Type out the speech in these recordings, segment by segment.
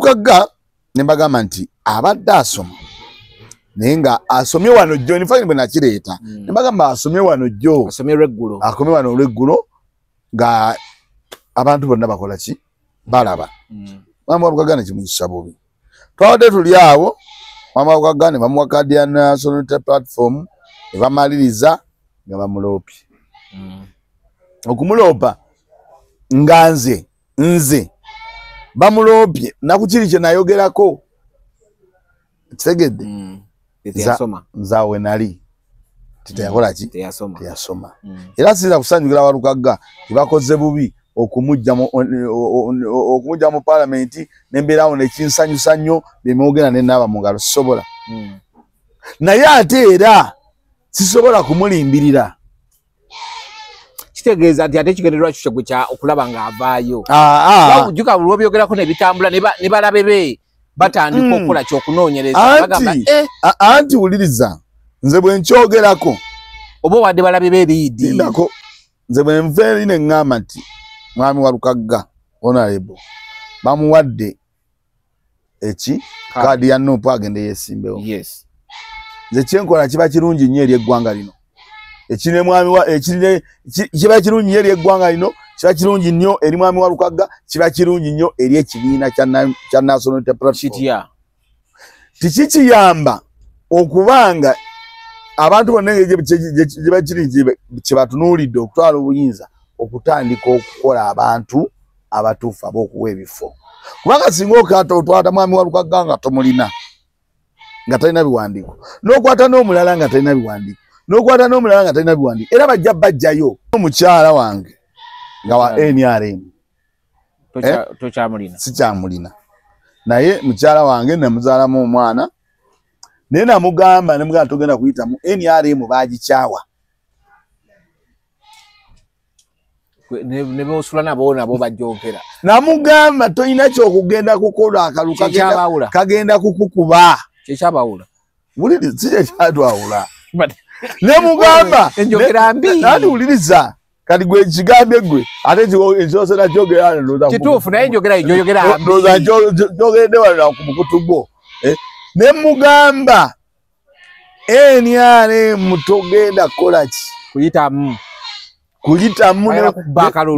Walukagga ne mbagamba nti abadde asoma naye nga asomye wano jjo, in fact bwe nakireeta ne mbagamba asomye wano jjo, asomye lweggulo, akomye wano olweggulo nga abantu bonna bakola ki balaba. Mwami Walukagga ne kimuyisa bubi. Twabadde tuli awo, Mwami Walukagga ne bamuwa kaadi ya National Unity Platform ne bamaliriza nga bamuloopye. Okumuloopa nga nze bamuloopye nakukiri kye nayogerako kitegedde. Nze awo we nali teyakola ki teyasoma. Era siyinza kusanyukira Walukagga tebakoze bubi okumujja mu paalamenti nembeerawo nekinsanyusa nnyo bye mwogera ne naaba mu ngalo, sisobola. Naye ate era sisobola kumulimbirira. Kitegeeza nti ate ekigendererwa kyo gwe kya okulaba ng'avaayo. Jjuka buli lw'obyogerako ne bitambula ne balabe be batandika okukola ky'okunoonyereza. Bagamba, Anti wuliriza, nze bwe nkyogerako oba owadde balabe be liidi. Lindako, nze bwe nva eri ne ŋŋamba nti Mwami Walukagga Honorable bamuwadde eki kaadi ya NUP agende yeesimbewo. Nze kyenkola kiba kirungi nnyo eri eggwanga lino. Kiba kirungi nnyo eri eggwanga lino, kiba kirungi nnyo eri Mwami Walukagga, kiba kirungi nnyo eri ekibiina kya National Unity Platform. Tikikiyamba okubanga abantu bonna gye bakiri kye batunuulidde okutwala obuyinza okutandika okukola abantu abatuufu ab'okuwa ebifo. Kubanga singa otwata Mwami Walukagga nga tomulina, nga talina biwandiiko, n'okwata n'omulala nga talina biwandiiko, n'okwata n'omulala nga talina biwandiiko, era bajja bajjayo. Omukyala wange nga wa NRM. Tokyamulina? Sikyamulina. Naye mukyala wange namuzaalamu omwana, naye namugamba nemugamba togenda kuyitamu NRM baagikyawa. Ne bosula nabo nabo bajjonkera. Namugamba tolina kyokugenda kukola akalulu kagenda kukukuba. Kyekyabawula. Wuliriza, si kyekyatwawula. Nemugamba enjogera mbi. Nani wuliriza kati gwe kigambye gwe ate ekisoose nakyogera kituufu, naye enjogera enjogera mbi. Ndowooza njogeredde wano ku mukutu gwo. Nemugamba NRM togenda kukola ki? Kuyitamu. Kuyitamu ne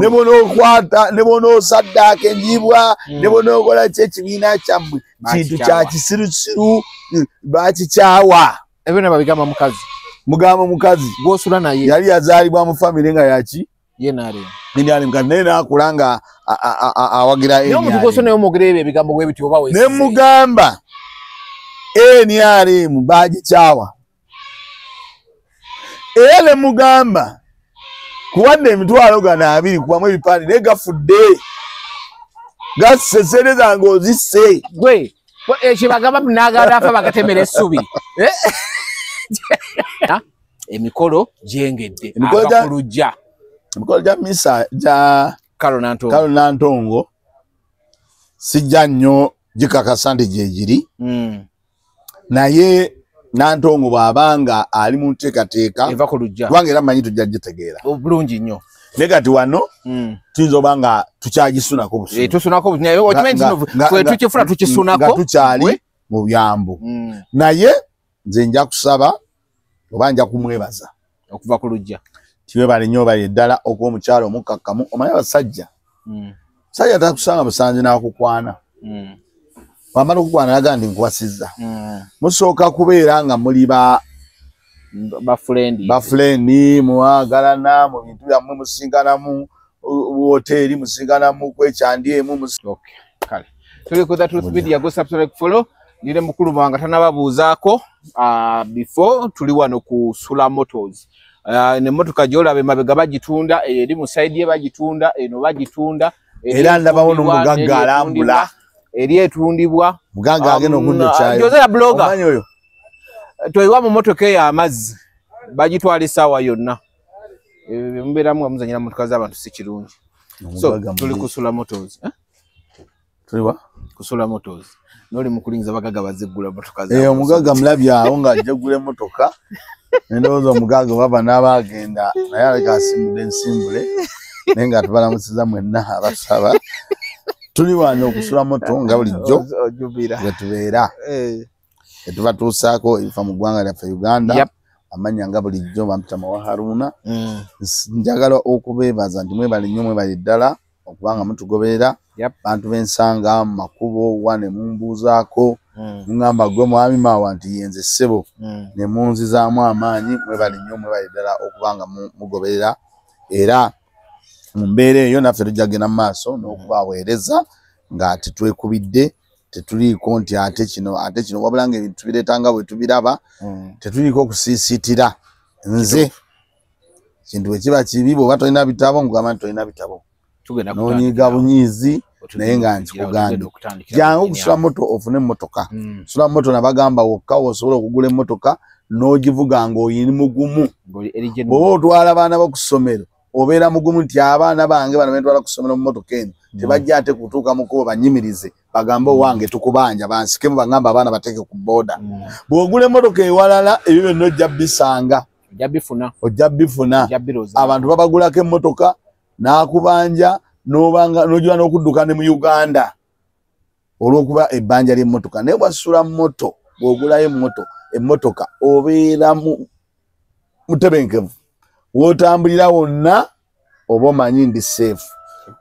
bw'onookwata ne bw'onoosaddaaka enjiibwa ne bw'onookola ki ekibiina kyammwe kintu kya kisirusiru baakikyawa. Ebyo nabyo bigamba mukazi. Mugamba mukazi gw'osula naye. Yali yazaalibwa mu famire nga yaki? NRM. NRM kati naye n'akula nga awagira NRM. Naye omuntu gw'osula naye omwogera ebyo ebigambo bwe bityo oba weesize. Ne mugamba NRM baagikyawa. Era ne mugamba kuwadde emitwalo gano 20 kubamu ebipande naye gafudde. Gasse ssente zange ozisse. Gwe ekibagamba n'agaana afa bagatemera essubi. Emikolo gyengedde abakulujja. Emikolo gya misa gya Carol Nantongo. Carol Nantongo sijja nnyo gikakasa nti gye giri. Naye Nantongo bw'abanga ali mu nteekateeka eva ku lujja, kubanga era mmanyi tujja gitegeera obulungi nnyo. Naye kati wano tuyinza oba nga tukyagisunako busungu. Tusunako busungu. Okimanyi nti ffe tukifuna tukisunako. Nga tukyali mu byambu. Naye nze nja kusaba oba nja kumwebaza okuva ku lujja. Tiwebale nnyo bali ddala okuba omukyalo omukkakkamu. Omanyi abasajja, musajja takusanga busanzi n'akukwana. Bw'amala okukwana n'agamba nti nkuwasizza. Musooka kubeera nga muli bafulendi, mwagalana mu bintu byammwe, musinkanamu woteeri, musinkanamu kwekyandi emu. Kale tuli ku The Truth Media, go subscribe, follow. Nire mukulu wange tanababuuzaako before tuli wano ku Sula Motors. N'emmotoka gy'olaba emabega bagitunda, eri mu side ye bagitunda, eno bagitunda. Era ndabawo n'omugagga alambula. Eri etundibwa. Mugagga agenda okudda ekyayo. Jose blogger. Omanyi oyo? Toyiwa mu mmotoka eyo amazzi bagitwala essaawa yonna. Mubeeramu nga muzannyira mmotoka z'abantu si kirungi. So tuli ku Sula Motors. Tuliwa? Ku Sula Motors. N'oli mu kulingiza bagagga baziggula mmotoka zaabwe. Omugagga mulabye awo ng'ajja gula emmotoka. Ndowooza omugagga baba n'abaagenda naye aleka asimbudde ensimbule. Naye nga tubalamusiza mwenna abasaba. Tuli wano okusula moto nga bulijjo wetubeera etubatuusaako ebifa mu ggwanga lyaffe Uganda. Amanya nga bulijjo bampita Mawa Haruna. Njagala okubeebaza nti mwebale nnyo, mwebale ddala okubanga mutugoberera. Bantu b'ensanga mu makubo wa ne mumbuuzaako, mungamba gwe mwami Mawa nti yenze ssebo, ne munzizaamu amaanyi. Mwebale nnyo, mwebale ddala okubanga mugoberera, era mu mbeera eyo naffe tujja kugenda mu maaso n'okubaweereza nga tetwekubidde, tetuliiko nti ate kino ate kino, wabula nga ebintu tubireeta nga bwe tubiraba, tetuliiko okusiisiitira. Nze kintu bwe kiba kibi, bw'oba tolina bitabo nkugamba nti tolina bitabo, n'onyiiga bunyiizi, naye nga nkikugambye jangu okusula moto ofune emmotoka. Sula moto nabagamba wokka osobola okugula emmotoka n'ogivuga ng'oyini mugumu. Bw'oba otwala abaana bo ku ssomero obeera mugumu nti abaana bange bano bentwala ku ssomero mu mmotoka eno tebajja ate kutuuka mu kkubo banyimirize bagambe owange tukubanja, bansikemu bagamba abaana bateeke ku booda. Bw'ogula emmotoka ewalala ebyo byonna ojja bisanga, ojja bifuna. Abantu babagulako emmotoka n'akubanja n'ojula n'okudduka ne mu Uganda olw'okuba ebbanja ly'emmotoka. Naye bw'asula moto, bw'ogulayo emmotoka obeera mutebenkevu, w'otambulira wonna oba omanyi ndi safe.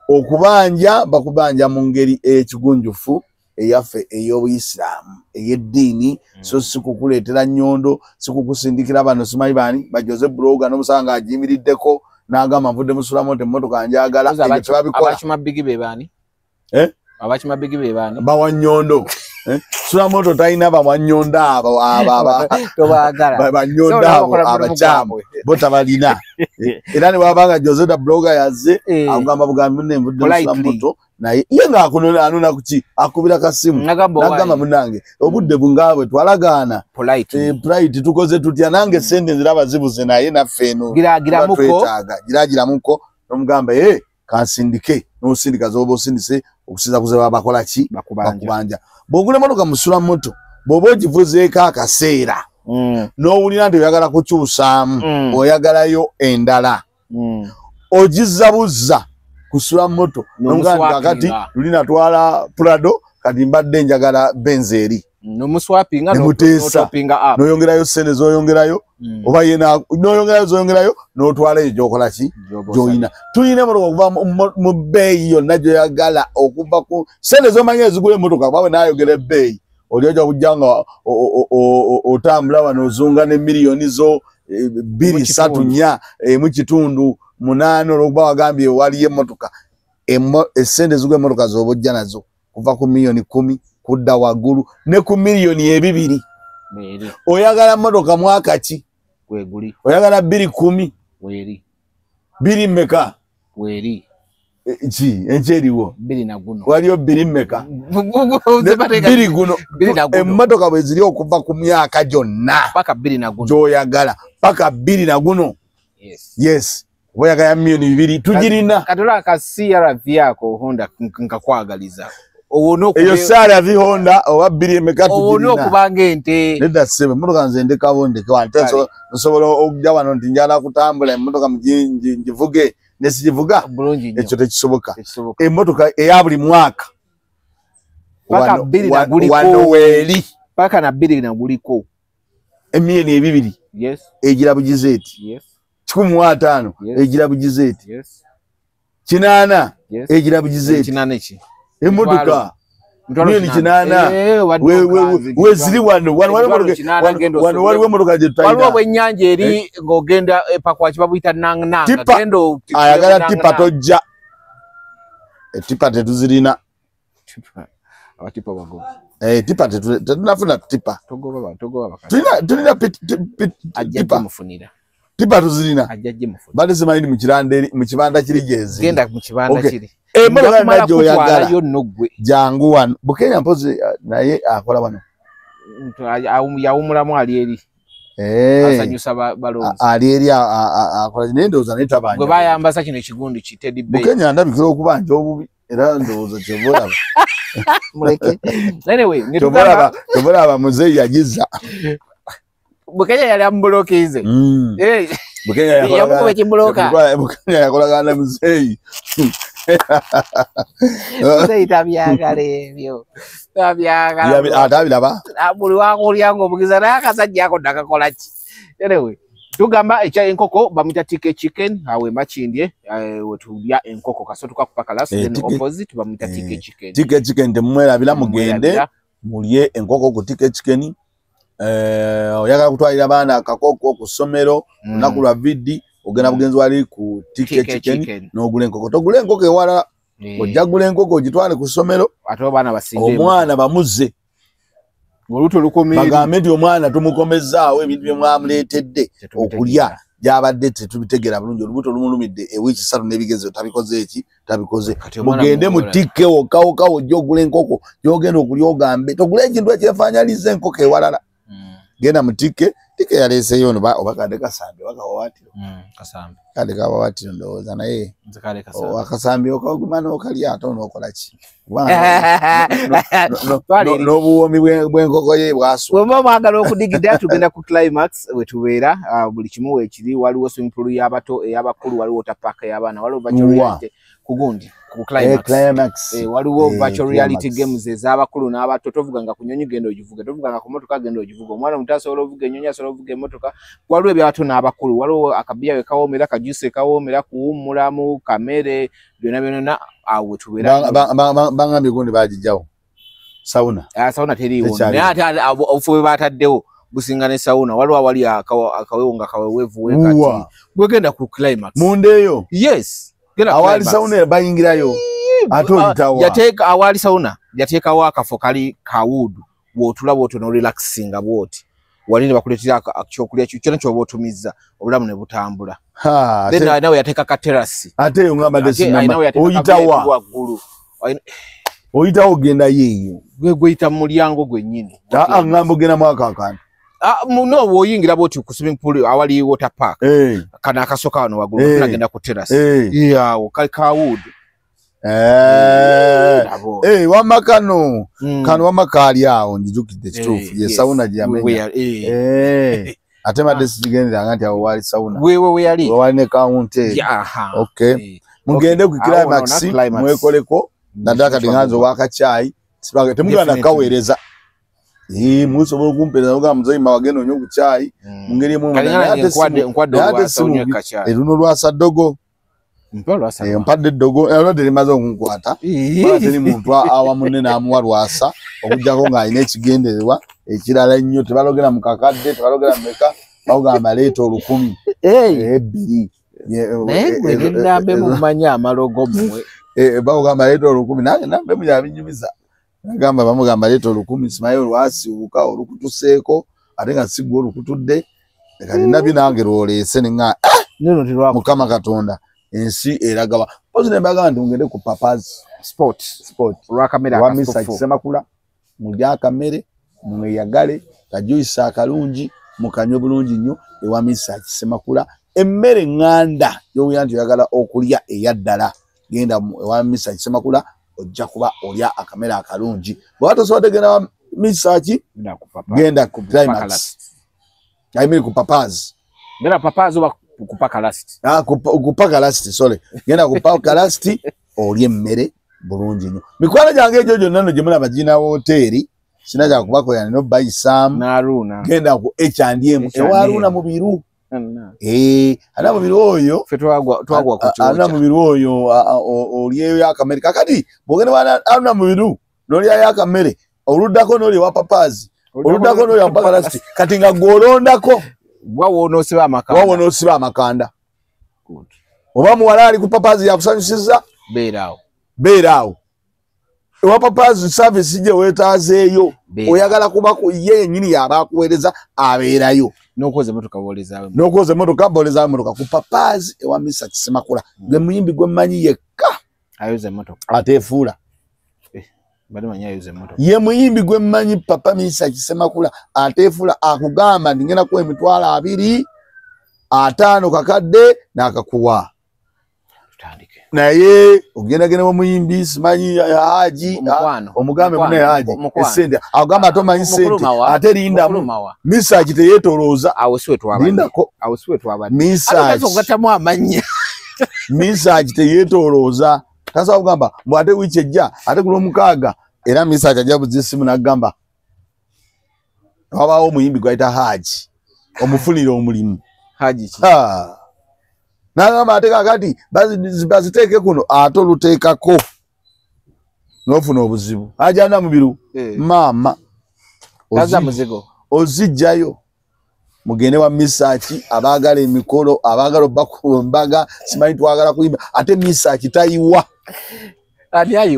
Okubanja bakubanja mu ngeri ekigunjufu eyaffe ey'obuyisiraamu ey'eddiini, so si kukuleetera nnyondo, si kukusindikira bano simanyi baani bajoze buloga n'omusanga ng'agiyimiriddeko n'agamba nvudde musulamu nti emmotoka njagala. Ebyo tebabikola. Abakimabigi be baani? Abakimabigi be baani? Bawannyondo. Sulamoto talina bawannyondo abo bannyondo abo abakyamu bo tabalina. Era ne bw'aba nga Jose da Blogger yazze agamba bugambi munne nvudde musulamoto, naye ye ng'akunona anona kuki, akubira kasimu n'agamba munnange obudde bungaabwe twalagaana polite tukoze tutya, nange sente nziraba zibuze naye naffe eno twetaaga giragiramuko. N'omugamba kansindike, n'osindika z'oba osindise okusinza ku ze baba bakola ki, bakubanja. Bw'ogula emmotoka musula moto, bw'oba ogivuzeeko akaseera n'owulira nti oyagala kukyusaamu, oyagalayo endala, ogizza buzza kusula moto. N'omugamba kati luli natwala Prado, kati mbadde njagala Benz eri, nemuteesa n'oyongerayo sente z'oyongerayo, oba ye n'oyongerayo z'oyongerayo n'otwala eyo gy'okola ki gy'olina. Tulina emmotoka okuva mu bbeeyi yonna gy'oyagala, okuva ku sente z'omanyi ezigula emmotoka, kuba bwe naayogera ebbeeyi oli ojja kujja nga otambula wano ozunga ne miliyoni zo 2 3 4 1.8 olw'okuba wagambye waliyo emmotoka. Essente ezigula emmotoka z'oba ojja nazo kuva ku miliyoni 10 kudda waggulu ne ku miliyoni 2. Oyagala mmotoka mwaka ki? Oyagala 2010 2 mmeka? Ki enkyeriwo waliyo 2 mmeka? 2 guno. Emmotoka bwe ziri okuva ku myaka gyonna gy'oyagala paka 2 na guno. Yes, oyagala miliyoni 2 tugirina. Katola ka CRV ako Honda nkakwagaliza eyo CRV Honda oba 2 emeka tugirina. Owona okubanga ente. Nedda ssebo, emmotoka nze ndekawo ndeke ate nsobola okujja wano nti njagala kutambula emmotoka ngivuge ne sigivuga, ekyo tekisoboka. Emmotoka eya buli mwaka wano weeri paka na 2 na guliko emiliyoni 2 egira bugize eti 150 egira bugize eti 8 egira bugize eti emmotoka miliyoni 8 weziri wano waliwo emmotoka gye tutalina. Waliwo bwennyanja eri ng'ogenda epakwaki babuyita nangnanga, ayagala tipa tojja, etipa tetuzirina. Tipa tetunafuna tipa, tulina tipa tuzirina, bali simanyi mu kibanda kiri gyeziri. Emmotoka yonna gy'oyagala jangu wano. Bukenya mpozi naye akola wano, yawumulamu ali eri asanyusa balonzi, ali eri akola naye ndowooza naye tabanja gwe bayambaza kino ekigundu ki Teddy Bear. Bukenya ndabikira okubanja obubi era ndowooza kyova olaba muleke. Anyway, kyova olaba muzeeyi yagiza Bukenya yali amubulokize. Bukenya yakolagana muzeeyi. Tabyagala ebyo. Tabyagala. Atabiraba. Buli wakulya ng'omugiza naye akasajja ako nakakola ki? Anyway, tugamba ekya enkoko bamuyita TK Chicken awe Makindye wetulya enkoko kasotuka ku Pakalast, then opposite bamuyita TK Chicken. TK Chicken temumwerabira, mugende mulye enkoko ku TK Chicken. Oyagala kutwalira abaana akakoko ku ssomero lunaku lwa vidi, ogenda bugenzi wali ku TK Chicken n'ogula enkoko. Togula enkoko ewalala, ojja gula enkoko ogitwale ku ssomero ate abaana basinde omwana bamuzze bagambe nti omwana tumukomezzaawo ebintu bye mwamuleetedde okulya gyabadde tetubitegera bulungi, olubuto lumulumidde ewiiki 3 n'ebigezo tabikoze eki tabikoze. Mugende mu TK wokka wokka ojja ogula enkoko gy'ogenda okulya ogambe togula ekintu ekyefaananyiriza enkoko ewalala. Genda mu TK, TK yaleeseeyo ono oba kadde kasambi oba kawawaatiro. Kasambi. Kadde kawawaatiro ndowooza naye akasambi okaguma n'okalya ate onookola ki? N'obuwoomi bw'enkoko ye bwasuka. Bwe muba mwagala okudigida tugenda ku Climax we tubeera, buli kimu weekiri, waliwo swimming pool y'abato ey'abakulu, waliwo water park ey'abaana, waliwo virtual reality ku gundi ku Climax. Waliwo virtual reality games ez'abakulu n'abato. Tovuganga ku nnyonyi genda ogivuge, tovuganga ku mmotoka genda ogivuge. Omwana omuto asobola ovuga ennyonyi, asobola ovuga emmotoka. Waliwo ebyabato n'abakulu, waliwo akabiya we kawoomera, kajuice kawoomera, kuwummulamu, kamere, byonna byonna awo we tubeera. Bangambye gundi bagijjawo sauna. Sauna teriiwo, naye ate obufu bwe bataddewo businga ne sauna. Waliwo awali akawewo nga kaweweevu we kati gwegenda ku Climax mundeeyo. Yes, awali sauna bayingirayo ate oyitawa. Yateeka awali sauna, yateekawo akafo kali kawudu bw'otula bw'otyo n'orelaxinga bw'oti, wali ne bakuleetera ekyokulya kyonna ky'oba otumizza, obulamu ne butambula. Then nawe yateeka ka terasi ate eyo ngambadde sinama. Oyitawa waggulu, oyitawo ogenda yeeyo gwe gweyita mu mulyango gwennyini. Ngamba ogenda mu ako akantu. No, bw'oyingira bw'oti ku swimming pool awali water park, kano akasooka wano waggulu tunagenda ku terasi awo kali kawudu. Wamma kano kano wamma kaali awo njijukidde kituufu, ye sauna gye yamenya. Ate mbadde sikigenderanga nti awo waali sauna. Wewe we yali wali ne kawunte. Okay, mugende ku Climax mwekoleko naddala kati nganze owakacaayi temugenda kaweereza. Musobola okumpeereza nogamba muzeeyi wagenda onywe ku caayi mu ngeri emu. Luno lwasa ddogo, mpadde eddogo olwadde limaze okunkwata. Teri muntu awa munne n'amuwa lwasa okuggyako ng'alina ekigendererwa ekirala ennyo. Tebalogera mu kakadde, tebalogera mu meka, bagamba leeta 1000 2. Naye gwe ne mumanyi amalogo mmwe. Bagamba leeta 1000, nange nambe muyabinyumiza. Nagamba bamugamba leeta 1000, simanyi olwasiiwuka olukutuseeko ate nga si gwe olukutudde. Kati nabyo nange lwoleese ne ŋŋamba Mukama Katonda ensi eragawa. Mpozi ne mbagamba nti mugende ku Papa's Sport olw'akamere akasufu Kisemakula, mulye akamere mweyagale, kajuice akalungi mukanywe bulungi nnyo ewa Misa Kisemakula. Emmere ŋŋanda y'owulira nti oyagala okulya eya ddala, genda ewa Misa Kisemakula ojja kuba olya akamere akalungi. Bw'oba tosobodde genda wa Misa ki, genda ku Climax. I mean ku Papa's. Genda Papa's oba ku Pakalast. Ku Pakalast, sorry. Genda ku Pakalast olye emmere bulungi nnyo. Mikwano gyange egyo gyonna nno gye mulaba girina woteeri, sina kya kubakolera nina obbayisaamu. Genda ku H&M ewa Haruna Mubiru. Haruna Mubiru oyo Haruna Mubiru oyo olyeyo akamere. Kakati bw'ogenda wa Haruna Mubiru n'olyayo akamere, oluddako n'olya ewa Papa's, oluddako n'olya wa Pakalast, kati nga gw'olondako wawo n'osiba amakanda. Wawo n'osiba amakanda. Oba muwala ali ku Papa's yakusanyusizza, beera awo. Ewa Papa's service gye weetaazeeyo, oyagala kuba ku ye yennyini y'aba akuweereza abeerayo. N'okwoza emmotoka boolezaawo. N'okwoza emmotoka boolezaawo emmotoka ku Papa's ewa Misa Kisemakula. Gwe muyimbi gwe mmanyi yekka ayoza emmotoka ateefuula. Ye muyimbi gwe mmanyi Papa Misa Kisemakula ateefuula, akugamba nti ngenda kuwa 20,000 5 kakadde n'akakuwa. Naye ogendagenda omuyimbi simanyi Haji, omugambe munne Haji esente, agamba atomanyi sente ate lindamu. Misa teyeetolooza. Lindako. Misa teyeetolooza. Tasobola kugamba mbu ate wiiki ejja ate ku lwomukaaga. Era Misaki ajja buzisimu n'agamba wabaawo omuyimbi gwayita Haji omufunire omulimu. Haji ki? N'agamba ate kakati baziteeke kuno ate oluteekako n'ofuna obuzibu. Haji ana mubiru maama ozijjayo mugende wa Misaki abaagala emikolo abaagala obbakuba embaga simanyi twagala kuyimba ate Misaki tayiwa.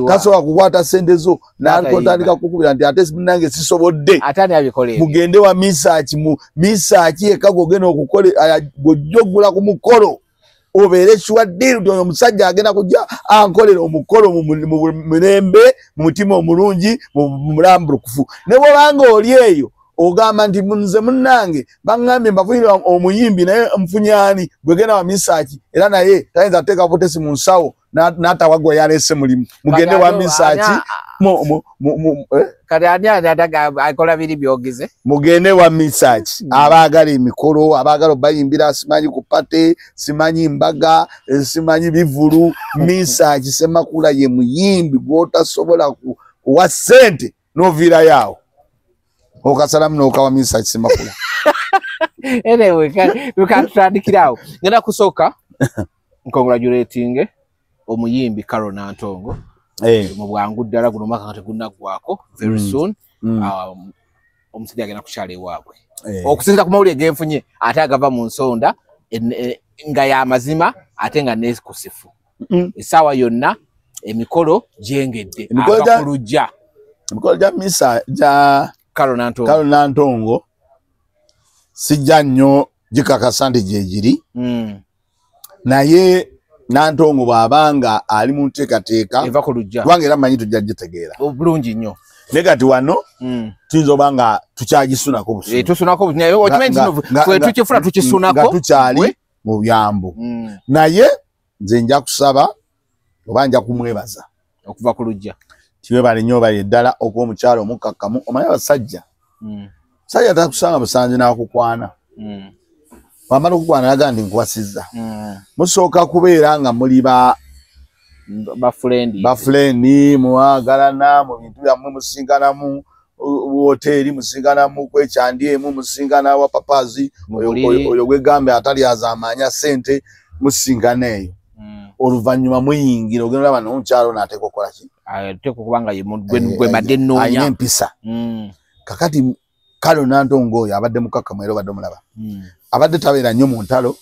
Tasobola kukwata ssente zo n'atandika kukubira nti ate nange sisobodde. Mugende wa Misaki mu Misaki yekka gw'ogenda okukola gw'ojja oggula ku mukolo obeere sure deal nti oyo omusajja agenda kujja ankolera omukolo mu mirembe mu mutima omulungi mu mulambulukufu. Ne bw'obanga oli eyo ogamba nti nze munnange baŋŋambye mbafunire omuyimbi naye nfunye gwegenda wa Misaki era naye tayinza kuteeka butesi mu nsawo n'atawa gwe yaleese mulimu. Mugende wa Misaki kati ani akola biri byogize. Mugende wa Misaki abaagala emikolo abaagala obayimbira simanyi ku pate simanyi mbaga simanyi bivulu. Misaki Ssemakula ye muyimbi gw'otasobola kuwa ssente n'oviirayo awo okasalamu n'okawa Misaki Ssemakula. Anyway, tukatandikirawo. Ngenda kusooka nkongratulating omuyimbi Carol Nantongo mu bwangu ddala guno omwaka nga tegunnaggwako very soon. Omusajja agenda kukyala ewaabwe okusinziira ku mawulire genfunye ate agava mu nsonda nga y'amazima ate nga neekusifu. Essaawa yonna emikolo gyengedde ava ku luggya. Emikolo gya Misa gya Carol Nantongo. Carol Nantongo sijja nnyo gikakasa nti gye giri. Naye Nantongo bw'abanga ali mu nteekateeka eva ku luggya kubanga era mmanyi tujja gitegeera obulungi nnyo. Naye kati wano tuyinza oba nga tukyagisunako busungu. Tusunako tukifuna tukisunako nga tukyali mu byambu. Naye nze nja kusaba oba nja kumwebaza okuva ku luggya. Tiwebale nnyo bali ddala okuba omukyalo omukkakkamu. Omanyi abasajja musajja takusanga busanzi n'akukwana. Bw'amala okukwana n'agamba nti nkuwasizza. Musooka kubeera nga muli bafulendi mwagalana mu bintu byammwe musinkanamu woteeri musinkanamu kwekyandi emu musinkana wa papazi oyo gwegambe atalyaza amaanya ssente musinkana eyo. Oluvannyuma muyingira ogenda olaba n'omukyalo n'ateeka okukola ki? Ateekwa okuba nga gwe mbadde nnoonya. Alina empisa. Kakati Carol Nantongo oyo abadde mukakkamu era obadde omulaba. Abadde tabeera nnyo mu ntalo,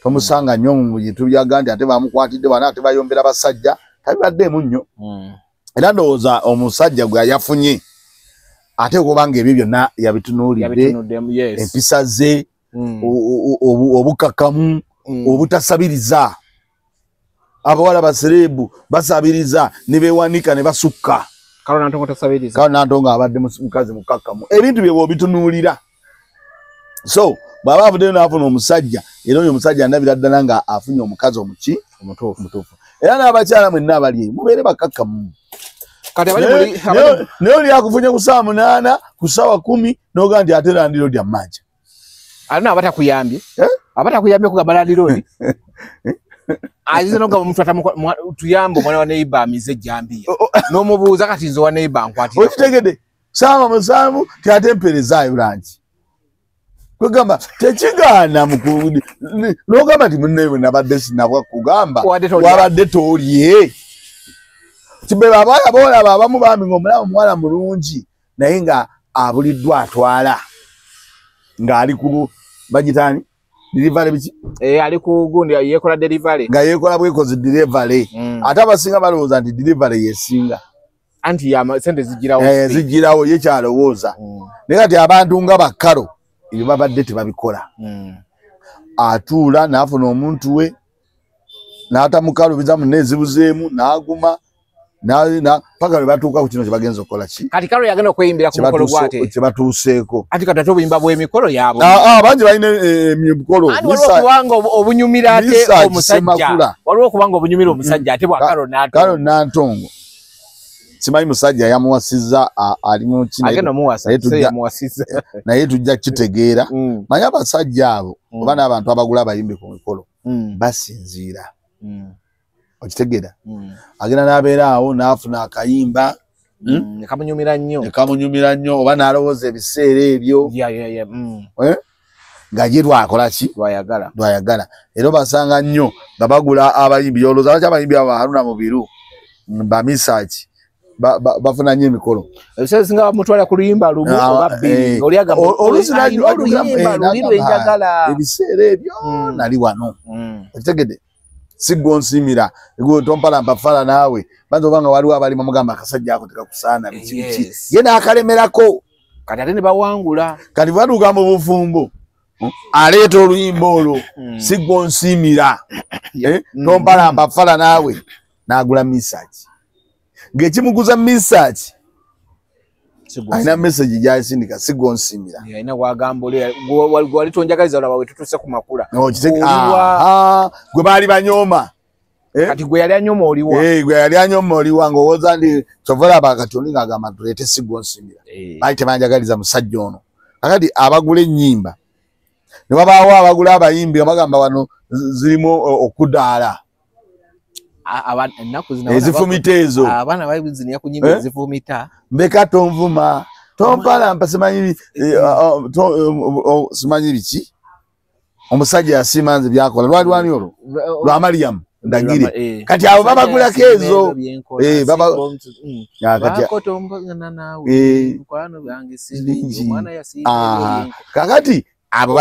tomusanga nnyo mu bintu byaga nti ate bamukwatidde wano ate bayombera basajja, tabibaddeemu nnyo. Era ndowooza omusajja gwe yafunye ate okuba nga ebyo byonna yabitunuulidde, empisa ze, obukakkamu, obutasabiriza. Abawala basereebu basabiriza ne beewanika ne basukka. Carol Nantongo tasabiriza. Carol Nantongo abadde mukazi mukakkamu. Ebintu bye bw'obitunuulira. So bw'aba avuddeyo n'afuna omusajja era oyo omusajja ndabira ddala nga afunye omukazi omuki omutuufu. Era n'abakyala mwenna abali eyo mubeere bakakkamu. Naye oli akufunye ku ssaawa 8 ku ssaawa 10 n'ogamba nti ate landiroodi ammanja. Alina abatakuyambye. Abatakuyambye kugamba landiroodi. Azize n'ogamba omuntu tuyambe omwana wa neighbor amize ejjambiya. N'omubuuza kati nze wa neighbor nkwatira. Okitegedde ssaawa 7 ti ate mpeerezaayo langi. Kwegamba tekigaana n'ogamba nti munne bwe nabadde sinabwa kugamba wabadde tolye. Kibe abawala boolaba abamu bambi ng'omulaba omuwala mulungi naye nga abuliddwa atwala ng'ali ku bagitaani delivery biki? Ali ku gundi yeekola delivery. Nga yeekola bwekozi delivery. Ate abasinga balowooza nti delivery yesinga. Anti sente zigirawo. Zigirawo ye kyalowooza. Naye kati abantu nga ba Carol ebyo babadde tebabikola. Atuula n'afuna omuntu we n'atamukalubiza munne ezibuzeemu n'aguma paka lwe batuuka ku kino kye bagenza okukola ki. Kati Carol yagenda okweyimbira ku mukolo gwate. Kye batuuseeko. Anti kati ate obuyimba bw'emikolo yaabwe. Bangi balina emikolo. Anti waliwo okubanga obunyumira ate omusajja. Waliwo okubanga obunyumira omusajja ate bwa Carol Nantongo. Carol Nantongo. Simanyi musajja yamuwasizza ali mu kino. Agenda omuwasa, naye tujja kitegeera. Manyi abasajja abo oba n'abantu abagula abayimbi ku mikolo basinziira. Okitegeera? Agenda n'abeera awo n'afuna akayimba nekamunyumira nnyo, nekamunyumira nnyo, oba n'alowooza ebiseera ebyo nga ye lwakola ki lwayagala. Era obasanga nnyo nga bagula abayimbi, olowooza lwaki abayimbi abo Haruna Mubiru bamisaki bafuna nnyo emikolo? Ebiseera ebisinga bamutwala ku luyimba lumu oba bbiri, oli agamba oluyimba luli lwenjagala ebiseera ebyo nali wano. Okitegedde? Si gwe onsiimira, gwe tompalampa fala naawe banza obanga waliwo abalimu mugamba akasajja ako tekakusaana biki biki, ye n'akalemerako. Kati ate ne bawangula. Kati batuuka mu bufumbo aleeta oluyimba olwo, si gwe onsiimira, tompalampa fala naawe, n'agula misaki. Ng'ekimuguza misaki alina message gy'asindika, si gwe onsiimira. Alina wagamba oli wali tonjagaliza, olaba we tutuse ku makula. Gwe baali banyooma. Kati gwe yali anyooma oliwa? Gwe yali anyooma oliwa, ng'owooza ndi kyova olaba kati oli ng'agamba tuleete si gwe onsiimira. Baali tebanjagaliza musajja ono. Kakati abagula ennyimba ne wabaawo abagula abayimbi nga bagamba wano zirimu okudaala. Ezifumita ezo. Abaana bazinia ku nnyimba ezifumita. Mbeka tonvuma, tompalampa, simanyi simanyi biki. Omusajja yasiima nze byakola. Lwali lwani olwo? Lwa Mariam Ndagire. Kati abo babagulako ezo. Kakati abo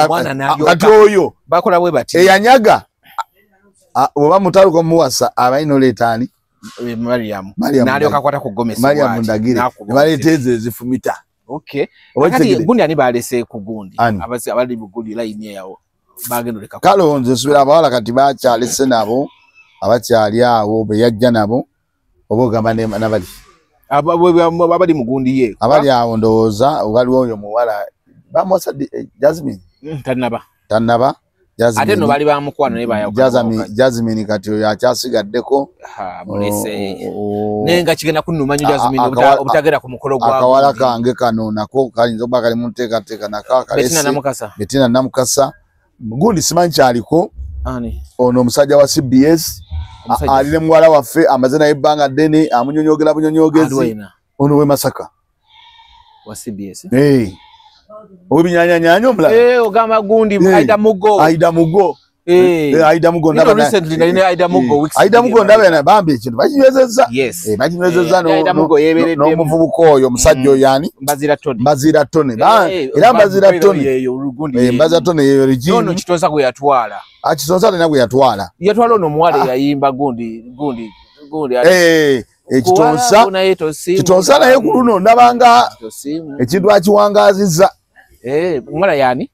kati oyo bakola bwe bati. Eyanyaga oba mutaluka muwasa abalina oleeta ani? Mariam. N'alyoka akwata ku gomesi. Mariam Ndagire. Ne baleeta ezo ezifumita. Okay. Kati gundi ani balese ku gundi? Abali bugundi line yawo. Bagenda oleka. Kale nze nsubira abawala kati bakyalese nabo, abakyali awo be yajja nabo, oba ogamba n'abali. Abali mu gundi ye. Abali awo ndowooza waliwo oyo muwala bamuwasa Jasmine. Tannaba. Tannaba. Ate no bali bamukwano naye bayawukana. Jasmine kati oyo akyasigaddeko. Mulese. Naye nga kigenda kunnuma nnyo Jasmine obutagera ku mukolo gwa. Akawala kange kano nako kayinza okuba kali mu nteekateeka nako akalese. Bettina Namukasa. Bettina Namukasa. Gundi simanyi kyaliko. Ani? Ono omusajja wa CBS. Ali ne muwala waffe amaze naye ebbanga ddene amunyonyoogera bunyonyoogezi. Ono w'e Masaka. Wa CBS? Obinyanyanya omulala. Ogamba gundi Aida Mugo. Aida Mugo. Aida Mugo ndaba. Recently nalina Aida Mugo weeks. Aida Mugo ndaba na bambi ekintu bakinywezezza. Yes. Bakinywezezza no Mugo yeberedde. N'omuvubuka oyo omusajja oyo ani? Mbazira Tony. Mbazira Tony. Era Mbazira Tony. Mbazira Tony yeyo regime. Ono Kitonsa gwe yatwala. Kitonsa alina gwe yatwala. Yatwala ono omuwala eyayimba gundi. Kitonsa. Kitonsa naye ku luno ndabanga ekintu akiwangaazizza. Muwala yani?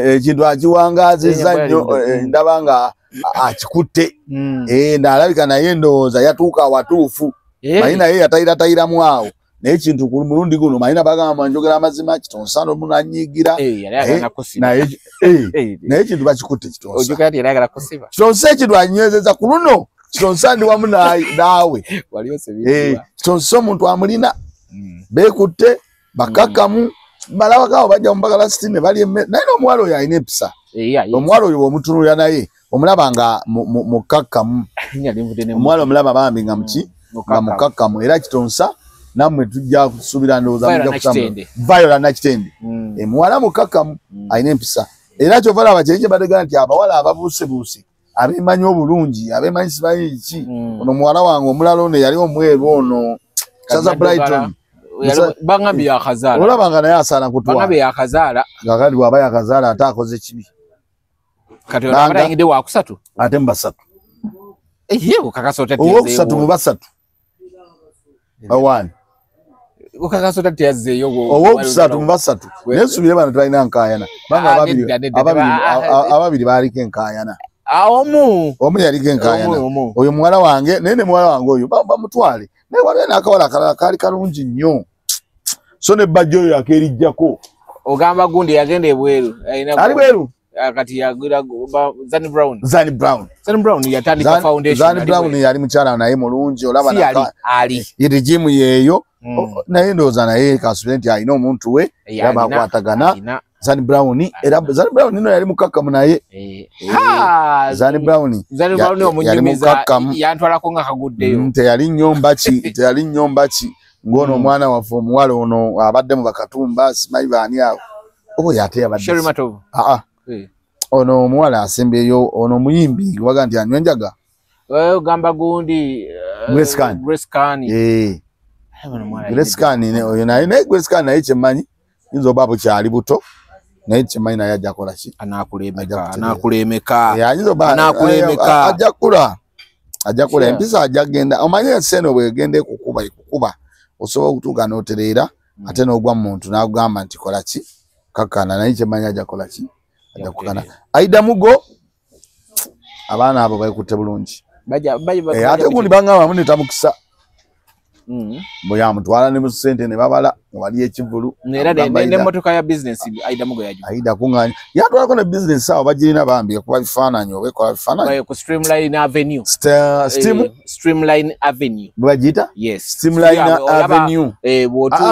Ekintu akiwangaazizza nnyo, ndaba nga akikutte. Ndalabika naye ndowooza yatuuka awatuufu. Manyi naye yatayiratayiramu awo. Naye ekintu ku mulundi guno manyi nabagamba njogera amazima, Kitonsa n'omunanyiigira. Naye ekintu bakikutte Kitonsa. Kitonsa ekintu anywezezza ku luno. Kitonsa ndi wamu naawe. Kitonsa omuntu amulina. Beekutte bakakkamu. Balabakawo bajja mu mbagala sitini bali naye n'omuwala oyo alina empisa. Omuwala oyo bw'omutunuulira naye omulaba nga mukakkamu. Omuwala omulaba bambi nga muki nga mukakkamu. Era Kitonsa nammwe tujja kusuubira ndowooza mujja kutambula. Viola Nakitende. Muwala mukakkamu alina empisa. Era kyova olaba kyeri kye bategera nti abawala ababuusebuuse abeemanyi obulungi abeemanyi simanyi ki. Ono muwala wange omulala ono yali omweru ono Saza Brighton. Bangambye yakazaala. Olaba nga naye asaana kutwala. Bangambye yakazaala. Kakati bw'aba yakazaala ate akoze kibi. Kati ono abadde ayingidde wakusatu? Ate mu basatu. Ye okakasa otya nti yazzeeyo? Owokusatu mu basatu. Awaani? Okakasa otya nti yazzeeyo? Owokusatu mu basatu. Naye nsuubire bano tebalina nkaayana. Kubanga ababiri baaliko enkaayana. Omu. Omu yaliko enkaayana. Oyo muwala wange naye ne muwala wange oyo bamutwale. Naye waliwo n'akawala akalala kaali kalungi nnyo. So ne bajja oyo akeerijjako. Ogamba gundi yagenda ebweru. Ali bweru? Kati yagira Zani Brown. Zani Brown. Zani Brown yatandika foundation. Zani Brown yali mukyala naye mulungi olaba na ali. Ye regimu yeeyo. Naye ndowooza naye kasubire nti alina omuntu we era bakwatagana. Zani Brown, era Zani Brown nino yali mukakkamu naye. Zani Brown Zani Brown omunyumiza yantwalako nga kaguddeyo. Teyali nnyomba ki, teyali nnyomba ki. Ngono omwana waffe omuwala ono abadde mu Bakatumba simanyi baani awo. Oba yate yabadde. Sherry Matovu. Ono omuwala asembyeyo ono omuyimbi waga nti anywa enjaga. Ogamba gundi Grace Khan. Grace Khan. Grace Khan oyo naye naye Grace Khan naye kyemmanyi yinza oba bukyali buto naye kyemmanyi naye ajja kukola ki? Anaakulemeka, anaakulemeka. Anaakulemeka. Ajja kula. Ajja kula empisa ajja kugenda. Omanyi ensi eno bw'egenda ekukuba ekukuba osobola okutuuka n'otereera ate n'ogwa mu muntu n'agamba nti kola ki? Kakkana naye kyemmanyi ajja kukola ki? Ajja kukkana. Aida Mugo abaana abo beekutte bulungi. Ate gundi bangamba muneta mukisa. Bwe yamutwala ne mu ssente ne babala wali ekivvulu. Era n'emmotoka ya business Aida Mugo yagivuga. Aida kuŋŋaanya. Yatwalako ne business awo bagirina bambi ekuba bifaananyi oba ekola bifaananyi. Ku Streamline Avenue. Streamline Avenue. Bwe bagiyita? Yes. Streamline Avenue.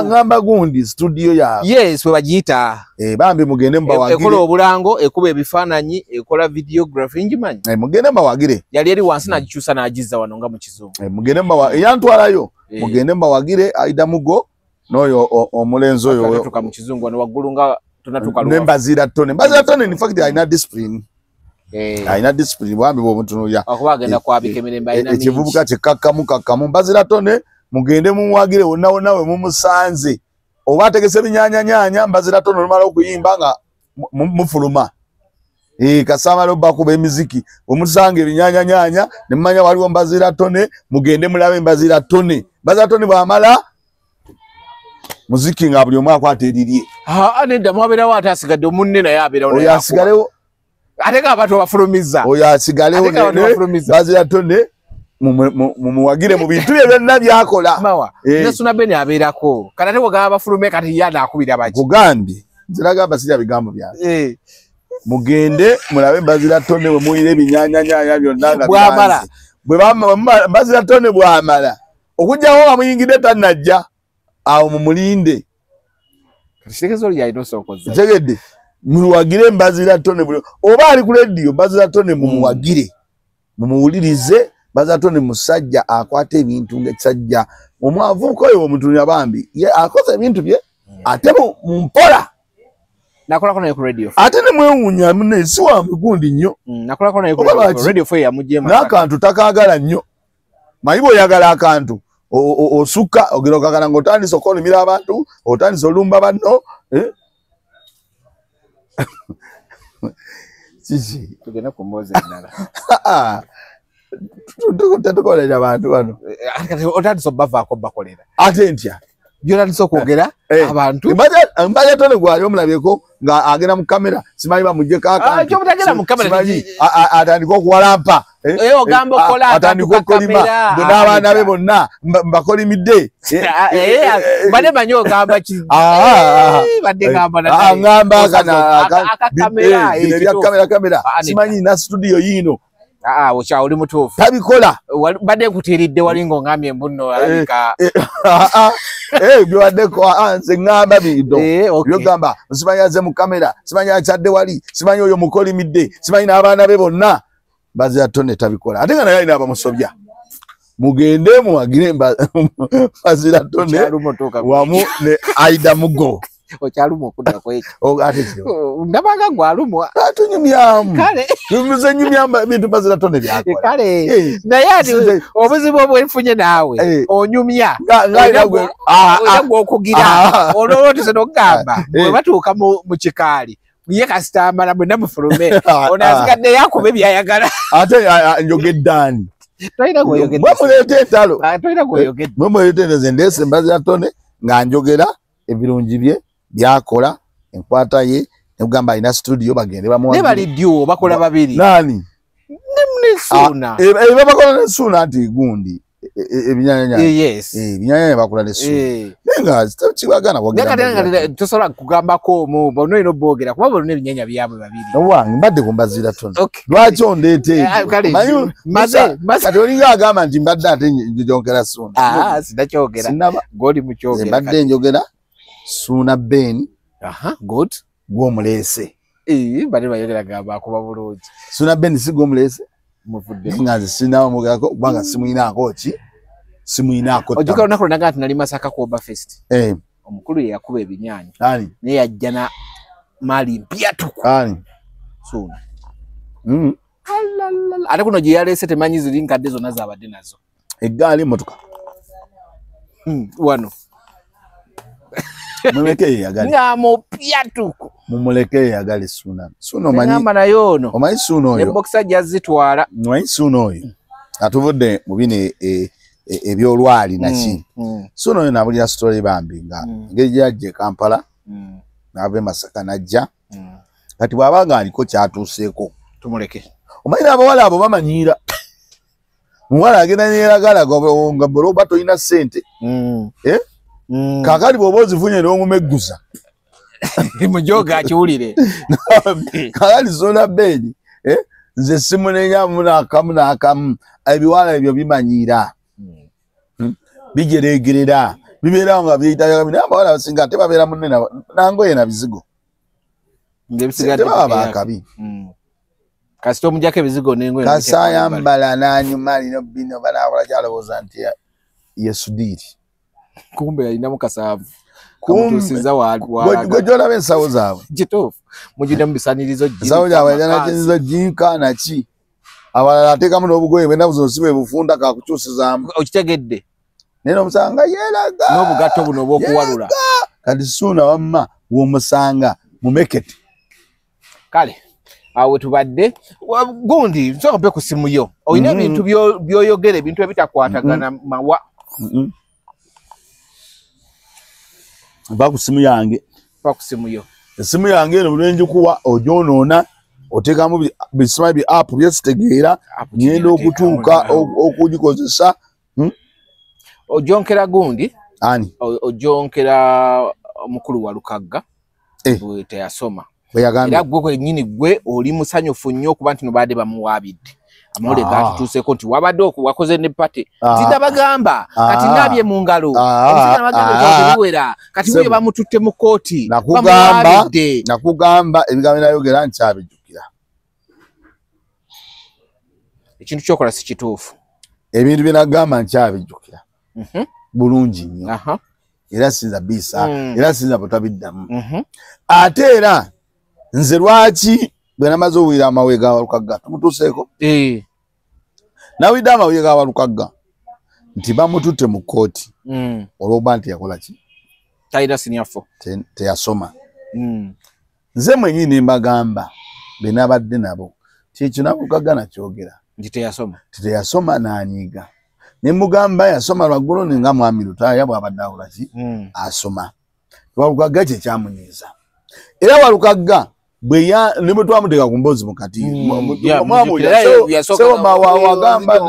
Ngamba gundi studio yaabwe. Yes, bwe bagiyita. Bambi mugende mubawagire. Ekola obulango, ekuba ebifaananyi, ekola videography ngimanyi. Mugende mbawagire. Yali eri wansi n'agikyusa n'agizza wano nga mu kizungu. Mugende mbawagire. Yantwalayo. Mugende mbawagire Aida Mugo n'oyo omulenzi oyo. Tunatuka mu kizungu wano waggulu nga tunatuka ne Mbazira Tone. Mbazira Tone in fact alina discipline. Alina discipline bwambi bw'omutunuulira. Akuba agenda kwabika emirembe alina mingi. Ekivubuka kye kakkamu kakkamu. Mbazira Tone mugende mumuwagire wonna wonna we mumusanze. Oba ategese binyaanyanyaanya Mbazira Tone olumala okuyimba nga mufuluma. Kasama bakuba emiziki omusanga ebinyaanyanyaanya ne mumanya waliwo Mbazira Tone mugende mulabe Mbazira Tone. Mbazira Tone bw'amala muziki nga buli omu akwata erirye. Nedda mwabeerawo ate asigadde omunne naye abeerawo oyo asigalewo. Ate nga abantu abafulumiza. Oyo asigalewo Mbazira Tone mumuwagire mu bintu bye byonna by'akola. Mawa ne Suna Ben abeerako. Kati ate bw'ogamba bafulume kati ye anaakubira baki? Nkugambye nze nagamba sirya bigambo byange. Mugende mulabe Mbazira Tone we muyira ebinyaanyanyaanya byonna nga bw'amala. Mbazira Tone bw'amala okugyawo nga muyingidde tannajja awo mumulinde. Ntegedde muwagire Mbazira Tone buli oba ali ku rediyo Mbazira Tone mumuwagire mumuwulirize. Mbazira Tone musajja akwata ebintu ng'ekisajja omwavubuka oyo omutunuulira bambi ye akoze ebintu bye ate mu mpola. Nakolako naye ku radio. Ate ne mwewuunya munne si wa migundi nnyo. Nakolako naye ku radio fo yamugye n'akantu takaagala nnyo. Manyi bw'oyagala akantu osukka ogera okagala ng'otandise okolimira abantu otandise olumba banno. Kiki? Tugenda ku mboozi endala. Tetukolera abantu bano. Otandise obbavaako bakolera. Ate ntya? Byotandise okwogera abantu. Mbazira Tone gwali omulabyeko nga agenda mu kamera simanyi bamuggyeko akantu. Ky'omutagenda mu kamera simanyi atandika okuwalampa. Ogamba okola atandika okukolima n'abaana be bonna mbakolimidde. Mbadde manyi ogamba ki? Badde ngamba ngamba bino ebya kamera simanyi na studio yiino. Okya oli mutuufu. Tabikola. Badde nkutiiridde wali ng'ongambye mbu alabika. Byobaddeko nze ŋŋamba bino. Byogamba simanyi azze mu kamera, simanyi akyadde wali, simanyi oyo mukolimidde, simanyi n'abaana be bonna. Mbazira Tone tabikola. Ate nga naye alina abamusobya. Mugende muwagire Mbazira Tone wamu ne Aida Mugo. Okyalumwa okuddako ekyo. Ate kyo. Ndabanga gwalumwa. Tunyumyamu. Kale. Nze nyumyamu ebintu Mbazira Tone by'akola. Kale. Naye ati obuzibu obwenfunye naawe onyumya. Olina gw'okugira. Olw'otuse n'okugamba bwe batuuka mu kikaali ye kasita amala mwenna mufulume. Ono asigadde yakuba by'ayagala. Ate njogedde ani? Tolina gw'oyogedde. Mwe muleeta entalo. Tolina gw'oyogedde. Mwe muleeta entalo. Nze ndeese Mbazira Tone nga njogera ebirungi bye byakola enkwata ye nekugamba alina studio bagende bamuwagire. Ne bali duo bakola babiri. Nani? Ne Suna. Bakola ne Suna nti gundi ebinyaanyanya. Yes. Ebinyaanyanya bakola ne Suna. Naye nga kibagana wagira. Naye tosobola kugambako omu bonna olina oboogera kuba bonna ebinyaanya byabwe babiri. Owange mbadde ku Mbazira Tone. Lwaki ondeeta ebyo? Kati olinga agamba nti mbadde ate njogera Suna. Sinakyogera. Sinnaba. Goli mukyogera. Mbadde njogera Suna Ben. Good. Gwomuleese. Bali bayogera gamba akuba bulungi. Suna Ben si gwomuleese? Muvudde. Nga nze sinawo mugerako kubanga simuyinaako ki? Simuyinaako. Ojjukira olunaku lwe nagamba nti nali Masaka ku Oba Fest. Omukulu ye yakuba ebinyaanya. Ani? Naye yajja na maali mpya tuku. Ani? Suuna. Ate kuno gye yaleese temanyi ziri nkadde zonna z'abadde nazo. Eggaali emmotoka. Wano. Mumuleke yeyagali. Nga mupya tuku. Mumuleke yeyagali Suuna. Suuna omanyi. Ngamba naye ono. Omanyi Suuna oyo. Ne boxer jazitwala. Omanyi Suuna oyo. Atuvudde mu bino ebyolwali naki. Suuna oyo nabulira story bambi nga engeri gye yajja e Kampala. N'ava e Masaka n'ajja. Kati bw'aba ng'aliko kyatuuseeko. Tumuleke. Omanyi n'abawala abo bamanyiira. Muwala agenda neeragala nga bw'oba tolina ssente. Kaakati bw'oba ozifunye n'omumegguza. Mujoga akiwulire. Kaakati Suuna Ben, nze simunenyamu n'akamu n'akamu. Ebiwala ebyo bimanyiira. Bijereegerera. Bibeerawo nga byeyitayo naye abawala abasinga ate babeera munene nangoye na bizigo. Tebaba baakabi. Kasita omujjako ebizigo n'engoye. Kasita ayambala n'anyuma alina bino banaakola kyalowooza nti ye Sudiiri. Kumbe yalinamu kasaavu. Kamutuusiza gwe gy'olaba ensawo zaabwe. Kituufu. Mugirina mu bisaanirizo Ensawo zaabwe yalina jinka naki. Abalala ateekamu n'obugoye bw'ennaku zino si bwe bufunda kakukyusizaamu. Okitegedde. Naye n'omusanga yeeraga. N'obugatto buno obw'okuwalula. Kati Suuna wamma w'omusanga mumekete. Kale. Awo tubadde gundi nsooka mpe ku ssimu yo. Olina ebintu by'oyogera ebintu ebitakwatagana mawa. Mpa ku ssimu yange. Mpa ku ssimu yo. Essimu yange eno buli njikuwa ogyonoona oteekamu bisima bi app byesitegeera ngenda okutuuka okugikozesa. Ojonkera gundi. Ani? Ojonkera mukulu wa Lukagga. Bwe teyasoma. Era gwe kwennyini gwe oli musanyufu nnyo okuba nti no baadde bamuwaabidde. Amawulire gatutuuseeko nti wabadde wakoze ne party. Nti kati naabye mu ngalo. Omusajja nabagamba tebiwera. Kati wuyo bamututte mu kkooti. Bamuwaabidde. Nakugamba ebigambo nayogera nkyabijjukira. Ekintu ky'okola si kituufu. Ebintu bye nagamba nkyabijjukira. Bulungi nnyo. Era sinza bisa. Era sinza butabiddamu. Ate era nze lwaki bwe namaze owulira amawulire ga Walukagga tumutuuseeko? Nawulidde amawulire ga Walukagga nti bamututte mu kkooti olw'okuba nti yakola ki? Talina senior four. Teyasoma. Nze mwennyini ne mbagamba be nabadde nabo nti ekyo Walukagga nakyogera. Nti teyasoma. Nti teyasoma n'anyiiga. Ne mugamba yasoma lwaggulo ne nga Mwami Lutaaya bw'abadde akola ki? Asoma. Walukagga kye kyamunyiiza. Era Walukagga bwe ne bwe twamuteeka ku mboozi mukati wagamba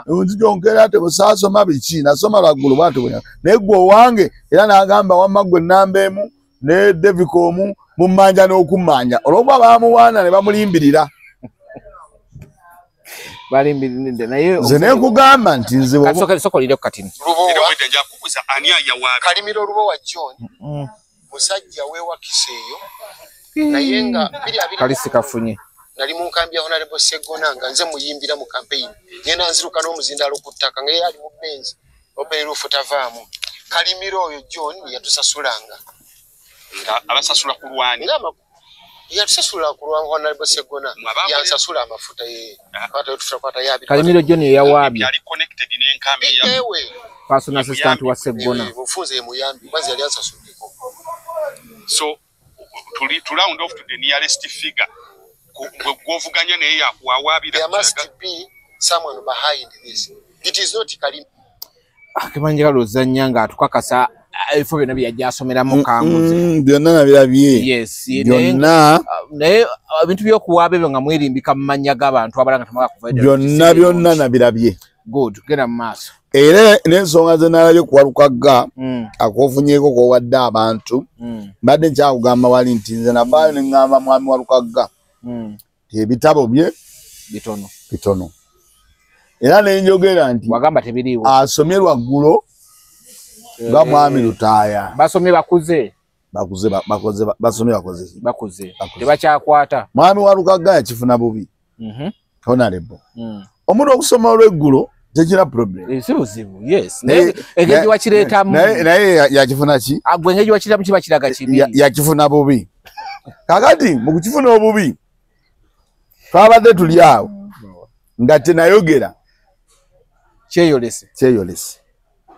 nzijonkera tebusaasoma biki nasoma lwaggulu bwatyo bwe naye gwe owange era n'agamba wamma gwe nnamba emu ne Devicom mummanja n'okummanja olw'okuba baamuwaana ne bamulimbirira. Nze ne nkugamba nti nze Kalimiro Lubowa John musajja weewakisa eyo naye nga kalisi kafunye. Nali mu nkambi ya Honorable Ssegona nga nze muyimbira mu campaign. Ngenda nziruka n'omuzindaalo ku ttaka nga ye ali mu Benz oba erufu tavaamu. Kalimiro oyo John yatusasulanga. Nga abasasula ku lwani. Yatusasula ku lwa Honorable Ssegona. Yansasula amafuta ye. Kwata tufuta kwata yabi. Kalimiro John yawaabye. Yali connected n'enkambi ya ewe. Personal assistant wa Ssegona. Mufunze ye muyambi kwanza yali ansasuddeko. So to round off to the nearest figure gw'ovuganya naye yakuwawaabira. There must be someone behind this. It is not Kalimiro. Akimanja kalozannya nga atukakasa ebifo byonna bye yajja asomeramu Kanguze. Byonna nabirabye. Yes, byonna. Naye ebintu by'okuwaaba ebyo nga mwerimbika mu mannya g'abantu abalala nga temwagala kuva ddala. Byonna byonna nabirabye. Good, genda mu maaso. Era n'ensonga ze nalabye ku Walukagga akofunyeeko k'owadde abantu. Mbadde nkyakugamba wali nti nze navaayo ne ŋŋamba mwami Walukagga nti ebitabo bye bitono. Bitono. Era ne njogera nti wagamba tebiriiwo. Asomye lwaggulo nga Mwami Lutaaya. Basomye bakuze. Bakuze bakoze basomye bakoze. Bakoze. Tebakyakwata. Mwami Walukagga yakifuna bubi. Honorable. Omuntu okusoma olweggulo tekira problem. Si buzibu, yes. Naye engeri wakireetamu. Naye yakifuna ki? Agwe engeri wakireetamu kiba kiraga kibi. Yakifuna bubi. Kakati mu kukifuna obubi twabadde tuli awo nga tenayogera kyeyolese. Kyeyolese.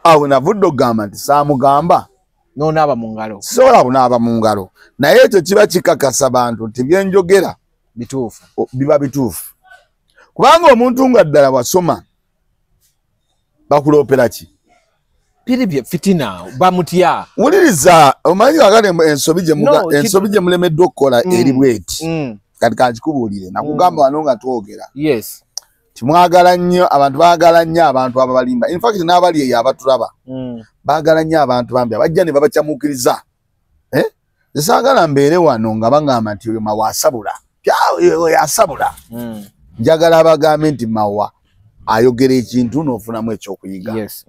Awo navudde okugamba nti saamugamba. N'onaaba mu ngalo. Sisobola kunaaba mu ngalo. Naye ekyo kiba kikakasa bantu nti byenjogera bituufu. Biba bituufu. Kubanga omuntu nga ddala wasoma bakuloopera ki? Piri fitina bamutya. Wuliriza omanyi kakati ensobi gye mulemeddwa okukola eri bweti. Kati kankikubuulire nakugamba wano nga twogera. Yes. Timwagala nnyo abantu baagala nnyo abantu ababalimba. In fact n'abali eyo abatulaba. Baagala nnyo abantu bambi abajja ne babakyamuukiriza. Nze saagala mbeere wano nga bangamba nti oyo Mawa asabula. Oyo asabula. Njagala abagambe nti Mawa ayogera ekintu n'ofunamu ekyokuyiga. Yes.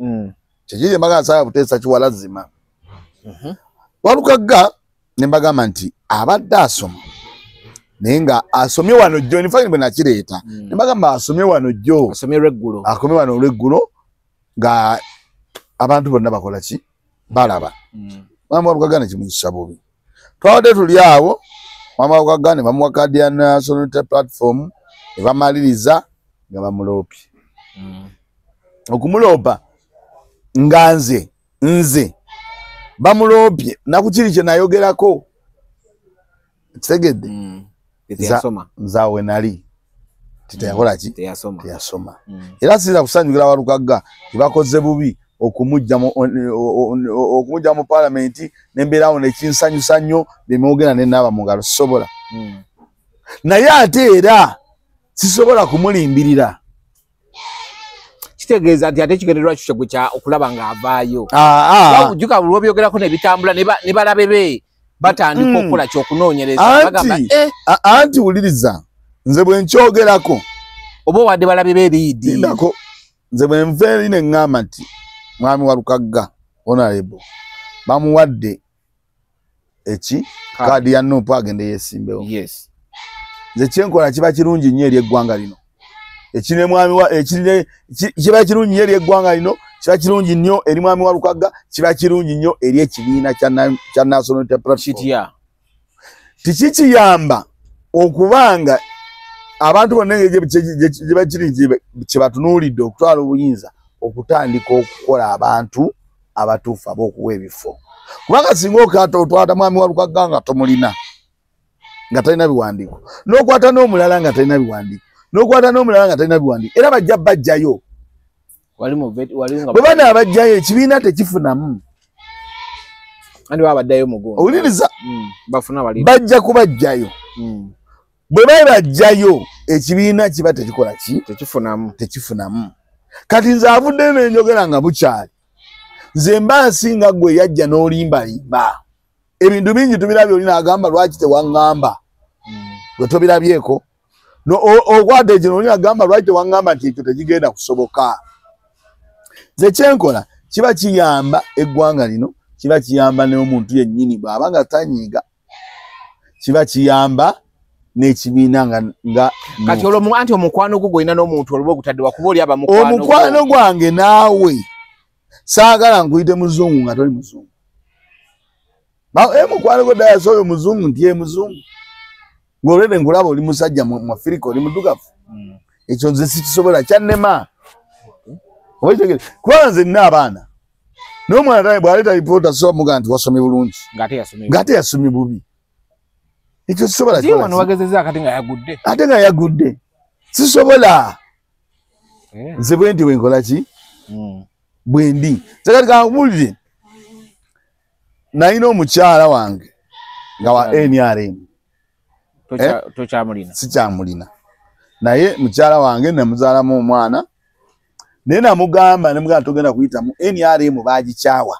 Kyekiri mbagamba saagala kuteesa kiwalazima. Walukagga ne mbagamba nti abadde asoma. Naye nga asomye wano jjo, in fact bwe nakireeta. Ne mbagamba asomye wano jjo. Asomye olweggulo. Akomye wano olweggulo nga abantu bonna bakola ki? Balaba. Mwami Walukagga ne kimuyisa bubi. Twabadde tuli awo, Mwami Walukagga ne bamuwa kaadi ya National Unity Platform ne bamaliriza nga bamuloopye. Okumuloopa nga nze bamuloopye nakukiri kye nayogerako. Kitegedde? Nze awo we nali teyakola ki? Teyasoma. Era siyinza kusanyukira Walukagga tebakoze bubi okumujja mu paalamenti nembeerawo nekinsanyusa nnyo bye mwogera ne naaba mu ngalo sisobola. Naye ate era sisobola kumulimbirira. Kitegeeza nti ate ekigendererwa kyo gwe kya okulaba ng'avaayo. Jjuka buli lw'obyogerako ne bitambula ne balabe be batandika okukola ky'okunoonyereza. Bagamba anti wuliriza nze bwe nkyogerako oba owadde balabe be liidi. Lindako nze bwe nva eri ne ŋŋamba nti Mwami Walukagga Honorable bamuwadde eki kaadi ya NUP agende yeesimbewo. Yes. Nze kyenkola kiba kirungi nnyo eri eggwanga lino. Kiba kirungi nnyo eri eggwanga lino, kiba kirungi nnyo eri Mwami Walukagga, kiba kirungi nnyo eri ekibiina kya National Unity Platform. Kitya? Tikikiyamba okubanga abantu bonna engeri gye bakiri kye batunuulidde okutwala obuyinza okutandika okukola abantu abatuufu ab'okuwa ebifo. Kubanga singa otwata Mwami Walukagga nga tomulina, nga talina biwandiiko, n'okwata n'omulala nga talina biwandiiko, n'okwata n'omulala nga talina biwandiiko, era bajja bajjayo. Bwe banaabajjayo ekibiina tekifunamu. Owuliriza? Bajja kubajjayo. Bwe babajjayo ekibiina kiba tekikola ki? Tekifunamu. Kati nze avuddeyo ne njogera nga bukyali. Nze mba nsinga ggwe yajja n'olimbalimba. Ebintu bingi tubirabye oli n'agamba lwaki tewaŋŋamba. Gwe tobirabyeko. Okwata ekino oli n'agamba lwaki tewaŋŋamba nti ekyo tekigenda kusoboka. Nze kyenkola kiba kiyamba eggwanga lino, kiba kiyamba n'omuntu yennyini bw'aba nga tanyiiga, kiba kiyamba n'ekibiina nga kati olwo anti omukwano gwo gw'olina n'omuntu olwo ogutadde wakuba oli aba mukwano gwo. Omukwano gwange naawe saagala nkuyite muzungu nga toli muzungu. Mukwano gwo ddala oyo muzungu nti ye muzungu. Ng'olwedde nkulaba oli musajja mu Afirika oli muddugavu. Ekyo nze sikisobola kyannema. Kubanga nze nnina abaana. N'omwana bw'aleeta lipoota so mugamba nti wasomye bulungi. Ng'ate yasomye bubi. Ekyo sisobola kikola. Wano wagezezza ate nga yagudde. Ate nga yagudde. Sisobola. Nze bwe nti bwe nkola ki? Bwe ndi. Nze kati kankubuulire. Nalina omukyala wange nga wa NRM. Tokyamulina. Sikyamulina. Naye mukyala wange namuzaalamu omwana. Naye namugamba ne mugamba togenda kuyitamu NRM baagikyawa.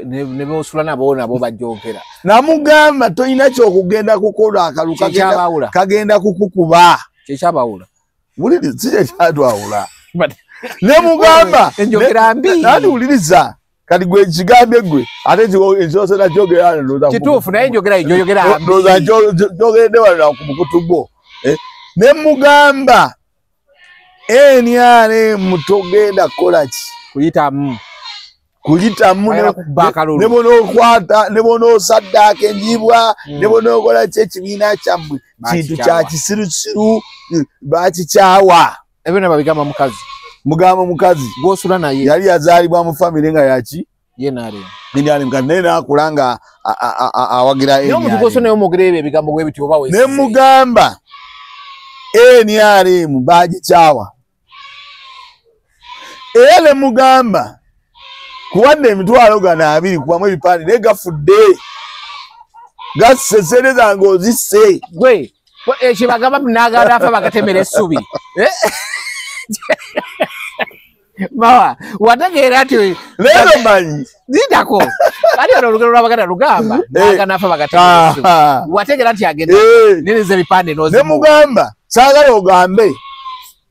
Ne bosula nabo nabo bajjonkera. Namugamba tolina ky'okugenda kukola akalulu kagenda kukukuba. Kyekyabawula. Wuliriza si kyekyatwawula. Ne mugamba enjogera mbi. Nani wuliriza. Kati gwe kigambye gwe ate ekisoosa kyogera kituufu, naye njogera njogera ndowooza njogeredde wano ku mukutu gwo. Ne mugamba NRM togenda kukola ki? Kuyitamu. Kuyitamu ne bw'onookwata ne bw'onoosaddaaka enjiibwa ne bw'onookola ki ekibiina kyammwe kintu kya kisirusiru bakikyawa. Ebyo nabyo bigamba mukazi. Mugamba mukazi gw'osula naye yali yazaalibwa mu famire nga yaki NRM. NRM kati naye n'akula nga awagira NRM. Naye omuntu gw'osula naye omwogera ebyo ebigambo bwe bityo oba weesize. Ne mugamba NRM bagikyawa. Era ne mugamba kuwadde emitwalo gano 20 kubamu ebipande naye gafudde. Gasse ssente zange ozisse. Gwe ekibagamba n'aganda afa bagatemera essubi. Mawa wategeera nti leero mmanyi zindako kati ono olugero lw'Abaganda lugamba n'aganda afa bagatemera essubi. Wategeera nti agenda nereza ebipande n'ozimuwa. Ne mugamba saagala ogambe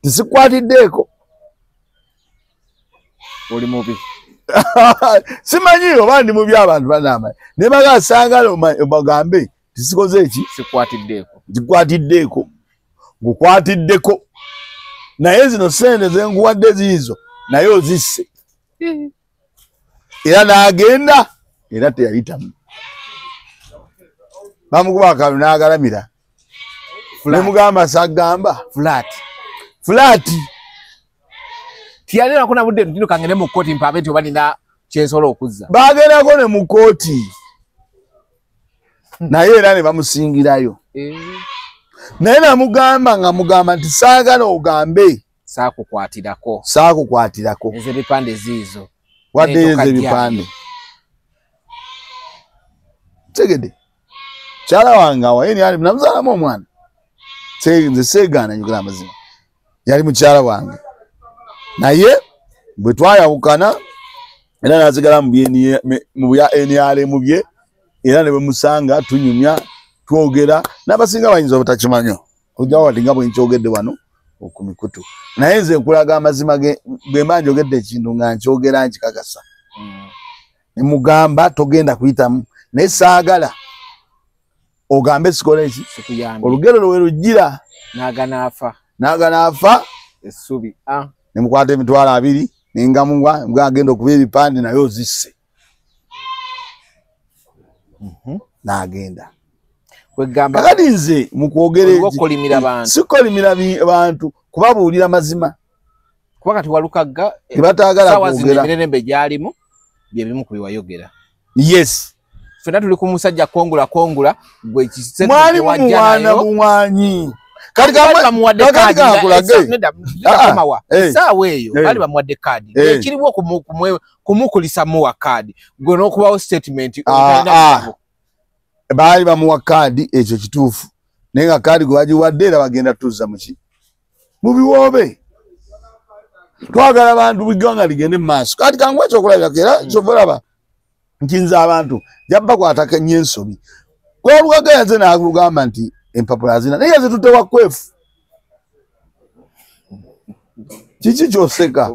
tisikwatiddeeko. Oli mubi. Simanyi oba ndi mubi abantu banamanyi. Ne bagamba saagala obagambe tisikoze eki? Sikwatiddeeko. Sikwatiddeeko. Nkukwatiddeko. Naye zino ssente ze nkuwadde ziizo naye ozisse. Era n'agenda era teyayitamu. Bamukuba akalulu n'agalamira. Ne mugamba sagamba. Flat. Flat. Tiyalera kuna budde ntino kangende mu kkooti mpabe nti oba nina kyensobola okuzza. Baagendako ne mu kkooti. Naye era ne bamusingirayo. Naye namugamba nga mugamba nti saagala ogambe saakukwatirako. Saakukwatirako. Ezo ebipande ziizo. Wadde ezo ebipande. Tegedde. Mukyala wange awa NRM namuzaalamu omwana. Nze seegaana njogera amazima. Yali mukyala wange. Naye bwe twayawukana era n'asigala mu bya NRM bye era ne bwe musanga tunyumya twogera n'abasinga bayinza obutakimanya ojja wati nga bwe nkyogedde wano ku mikutu. Naye nze nkulaga amazima bwe mba njogedde ekintu nga nkyogera nkikakasa. Ne mugamba togenda kuyitamu naye saagala ogambe sikola eki? Olugero lwe lujjira n'aganaafa. N'aganaafa essubi. Ne mukwata emitwalo 20 nengamuwa nga agenda okuba ebipande naye ozisse. N'agenda. Kakati nze mu kwogera sikolimira bantu kubabuulira mazima. Kuba kati Walukagga tebataagala kwogera. Emirembe gyalimu bye bimu ku biwayogera. Yes. Ffenna tuli ku musajja kongula kongula gwe mwali muwana buwanyi. Kati bamuwadde kaadi essaawa eyo baali bamuwadde kaadi ekiriwo kumukulisa muwa kaadi gwe n'okubawo statement. Baali bamuwa kaadi ekyo kituufu naye nga kaadi gwe bagiwadde era bagenda tuzza muki mu biwoobe. Twagala abantu bw'eggwanga ligende mu maaso. Kati kanguwa ekyokulabirako era kyova olaba nti nze abantu jabbakwatako ennyo ensobi. Walukagga yaze n'agamba nti empapula zina naye yazitutte wa Kwefu. Kiki ky'oseka?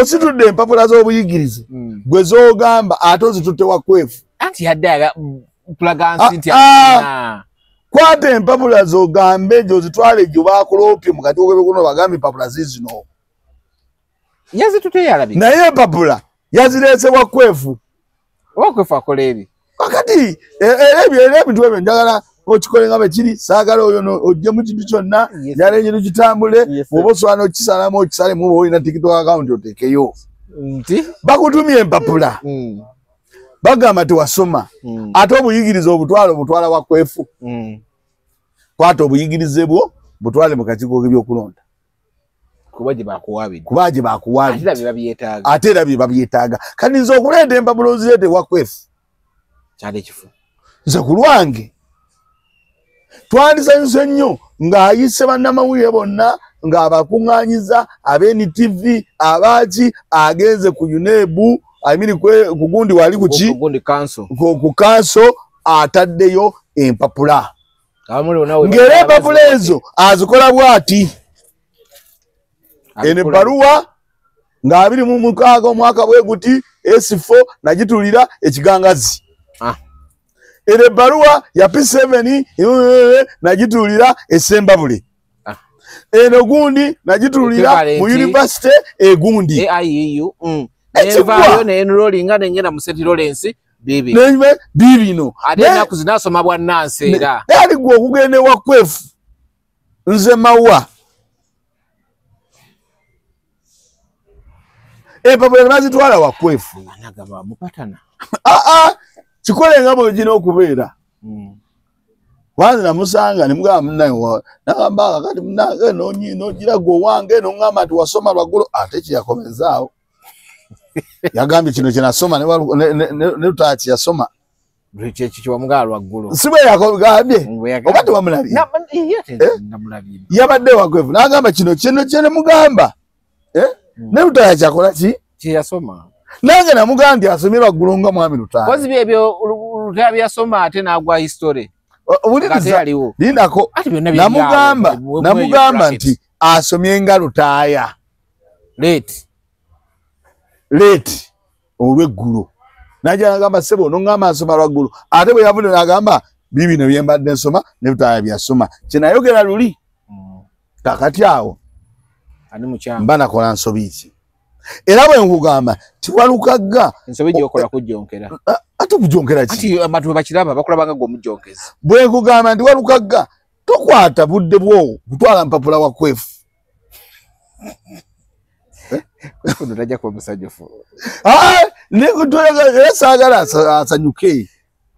Ositudde empapula z'obuyigirize gwe z'ogamba ate ozitutte wa Kwefu. Anti yadde kulaga nsi nti kwata empapula z'ogambe gy'ozitwale gye baakuloopye mu kati kuno bagambe empapula ziizino. Yazitutte yalabika. Naye empapula yazireese wa Kwefu. Oba Kwefu akola ebi? Kakati era ebintu ebyo njagala okikole nga bwe kiri saagala oyo ojje mu kintu kyonna njagala ekintu kitambule bw'oba osobola n'okisalamu okisalemu oba olina TikTok account oteekeyo. Nti bakutumye empapula bagamba tewasoma ate obuyigirize obutwala obutwala wa Kwefu. Kwata obuyigirize bwo butwale mu kakiiko k'ebyokulonda kuba gye bakuwaabidde. Kuba gye bakuwaabidde. Ate era bye babyetaaga. Kati nze okuleeta empapula ozireete wa Kwefu kyali ekifu. Nze ku lwange twandisanyuse nnyo ng'ayise bannamawulire bonna ng'abakuŋŋaanyiza ab'e NTV abaaki agenze ku UNEB I mean ku gundi wali ku ki ku kanso ataddeyo empapula ng'era empapula ezo azikola bw'ati eno ebbaluwa Nga 26 omwaka bwe guti S4 nagitulira ekigangazi. Ere ebbaluwa ya P7 nagitulira esembabule. Eno gundi nagitulira mu university egundi. AIU. Nevaayo ne enrollinga nengenda mu St. Lawrence bibi. Nenve bibi no. Ate ennaku zinasoma bwa nnansi era. Ali gwe okugenda ewa Kwefu. Nze mawa. Empapula bazitwala wa Kwefu. Anagamba mupatana. Kikole nga bwe okubeera. Wanze namusanga ne mugamba munnaye nagamba kakati munnange n'ogira gwe owange n'oŋŋamba nti wasoma lwaggulo ate kiyakomezaawo. Yagambye kino kye nasoma ne Lutaaya yasoma. Si bwe yakogambye oba tewamulabye? Yabadde wa Kwefu n'agamba kino kye mugamba. Ne Lutaaya kyakola ki? Kye yasoma. Nange namugamba nti asomye lwaggulo nga mwami Lutaaya. Kozi byebyo Lutaaya byasoma ate n'agwa history. Lindako namugamba nti asomye nga Lutaaya. Late olw'eggulo. Najja n'agamba ssebo n'oŋŋamba nsoma lwaggulo. Ate bwe yavudde n'agamba bibino bye mbadde nsoma ne Lutaaya byasoma. Kye nayogera luli. Kakati awo mba nakola nsobi ki? Era bwe nkugamba tiwalukagga. Ensobi gy'okola kujjonkera. Ate kujonkera ki? Anti abantu bakiraba bakulaba nga gwe omujonkezi. Bwe nkugamba nti walukagga tokwata budde bwo kutwala mpapula wa Kwefu. Kwefu tajja kuba musanyufu. Era saagala asanyuke.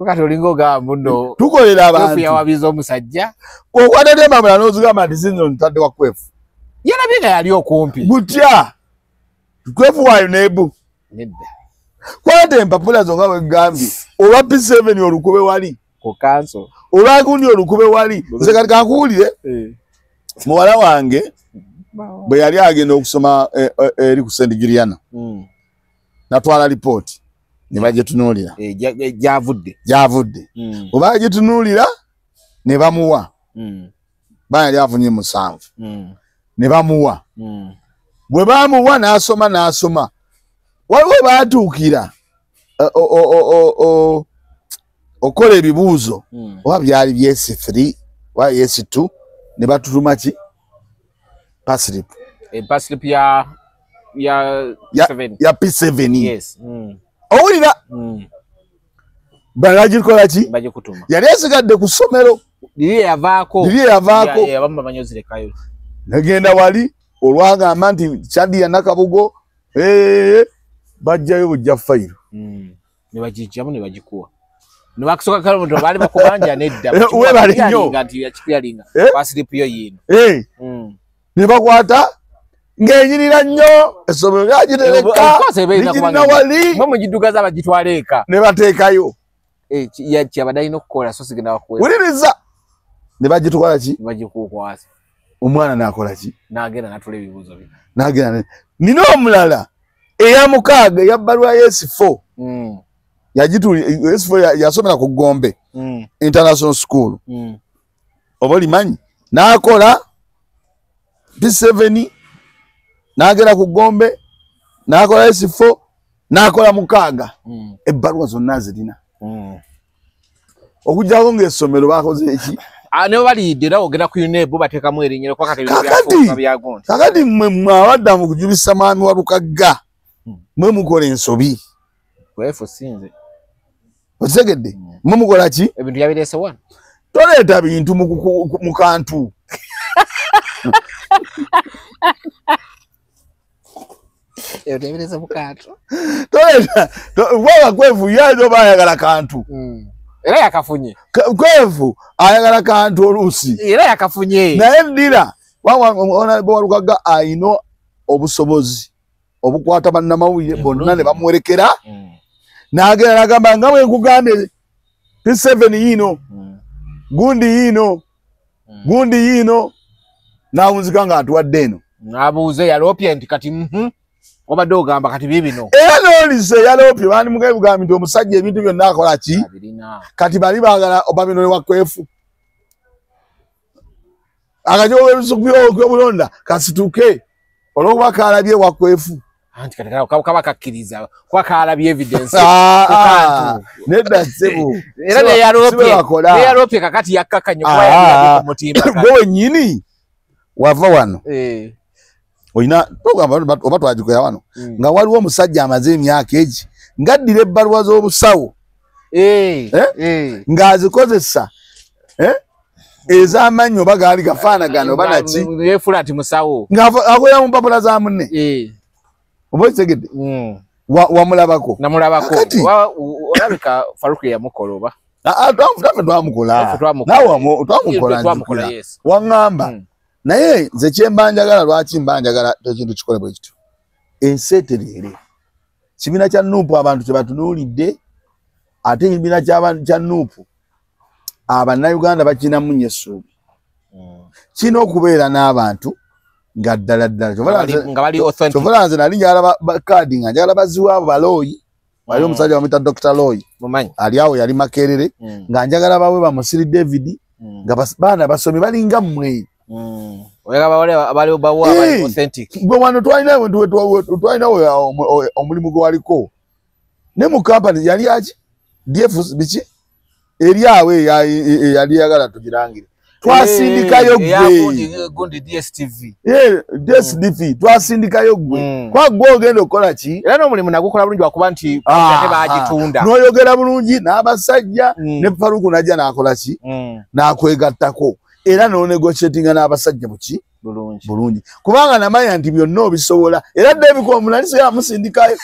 Kati olinga ogamba muno. Tukolera abantu. Kwefu yawabiza omusajja. Okwata empapula n'ozigamba nti zinno ntadde wa Kwefu. Yalabye nga yali okumpi. Butya. Kwefu wa UNEB. Nedda. Kwata empapula zo nga bwe nkugambye. Olwa P7 olukube wali. Ku kanso. Olwa gundi olukube wali. Nze kati kankuwulire. Muwala wange bwe yali agenda okusoma eri ku St. Juliana. Natwala lipooti ne bagitunuulira. Gyavudde. Gyavudde. Bwe bagitunuulira ne bamuwa. Baana yali afunye 7. Ne bamuwa. Bwe bamuwa n'asoma n'asoma. Waliwo baatuukira okola ebibuuzo oba byali bya S3 oba S2 ne batutuma ki? Pass-slip. Pass-slip ya 7. Ya P7. Yes. Owulira? Bagikola ki? Bagikutuma. Yali asigadde ku ssomero. Liri yavaako. Liri yavaako. Abamu bamanyi ozirekayo. Nagenda wali olwagamba nti Chadia Nakabugo bajjayo bujja fayiro. Ne bagijjamu ne bagikuwa. Ne bakusooka kale omuntu baali bakubanja nedda. Weebale nnyo. Nti yakikuyalinga. Pass-slip yo yiino. Ne bakwata ng'enyirira nnyo essomero lyagitereka ligirina wali. Mwe mugiddugaza bagitwala eka. Ne bateekayo. Kyabadde alina okukola so sigenda bakuweesa. Wuliriza. Ne bagitwala ki? Ne bagikukwasa. Omwana n'akola ki? N'agenda n'atula ebibuuzo bye. N'agenda. Nina omulala eya 6 eya bbaluwa S4. Yagituli S4 yasomera ku Gombe International School. Oba olimanyi n'akola P7 n'agenda ku Gombe n'akola S4 n'akola 6. Ebbaluwa zonna zirina. Okuggyako ng'essomero bakoze eki? Ne baliyidde era ogenda ku UNEB bateekamu erinnya kuba kati ebintu byafuuka bya gundi. Kakati mmwe mwabadda mu kujubisa mwami wa Lukagga mwe mukola ensobi. Kwefu sinze. Okitegedde? Mwe mukola ki? Ebintu yabireese wano. Toleeta bintu mu kantu. Ebintu yabireese mu kantu. Toleeta waba Kwefu yali oba ayagala kantu. Era yakafunye. Kwefu ayagala kantu oluusi. Era yakafunye. Naye ddira wa Lukagga ayina obusobozi obukwata bannamawulire bonna ne bamuwerekera. N'agenda n'agamba nga bwe nkugambye P7 yiino gundi yiino gundi yiino n'awunzika ng'atuwadde eno. N'abuuze yaloopye nti kati obadde ogamba kati biibino. Era n'olise yaloopye bandimugambye nti omusajja ebintu byonna akola ki? Kati bali baagala obabinole wa Kwefu. Akakiiko k'obulonda kasituke olw'okuba kalabye wa Kwefu. Anti kati kaba kakkiriza kuba kalabye evidence. Nedda ssebo. Era neyalopye kakati yakkakanye kuba yalabye ku mutimba. Gwe wennyini wava wano. Olina program oba twagikola wano nga waliwo omusajja amaze emyaka egi ng'addira ebbaluwa z'obusawo ng'azikozesa ez'amannyo oba gaali gafaanagana oba naki yeefuula nti musawo ng'akolera mu mpapula za munne. Oba okitegedde? Wamulabako? Namulabako. Olabika Faruku yamukola oba? Naffe twamukola. Naawe twamukola. Waŋŋamba. Naye nze kye mba njagala lwaki mba njagala ekintu kikole bwe kityo. Ensi etereere. Kibiina kya NUP abantu kye batunuulidde, ate ekibiina kya NUP abannayuganda bakirinamu nnyo essuubi. Kirina okubeera n'abantu nga ddala ddala. Kyova nze nali njagala kaadi nga njagala baziwe abo balooyi. Waliwo omusajja bamuyita Dr. Loyi. Ali awo yali Makerere. Nga njagala bawe ba Musiri David nga baana basomi balinga mmwe. Gwe wano twalinawo omulimu gwe waliko ne mu kampani yali aki DF biki eri awo eyali eyagala tugirangire twasindikayo gwe DSTV DSTV twasindikayo gwe kwa gwe ogenda okukola ki era n'omulimu nagukola bulungi wakuba nti ate baagitunda n'oyogera bulungi n'abasajja ne Faruku najja n'akola ki n'akwegattako era n'onegotiatinga n'abasajja buki bulungi kubanga namanya nti byonna obisobola era David nali sigala musindikayo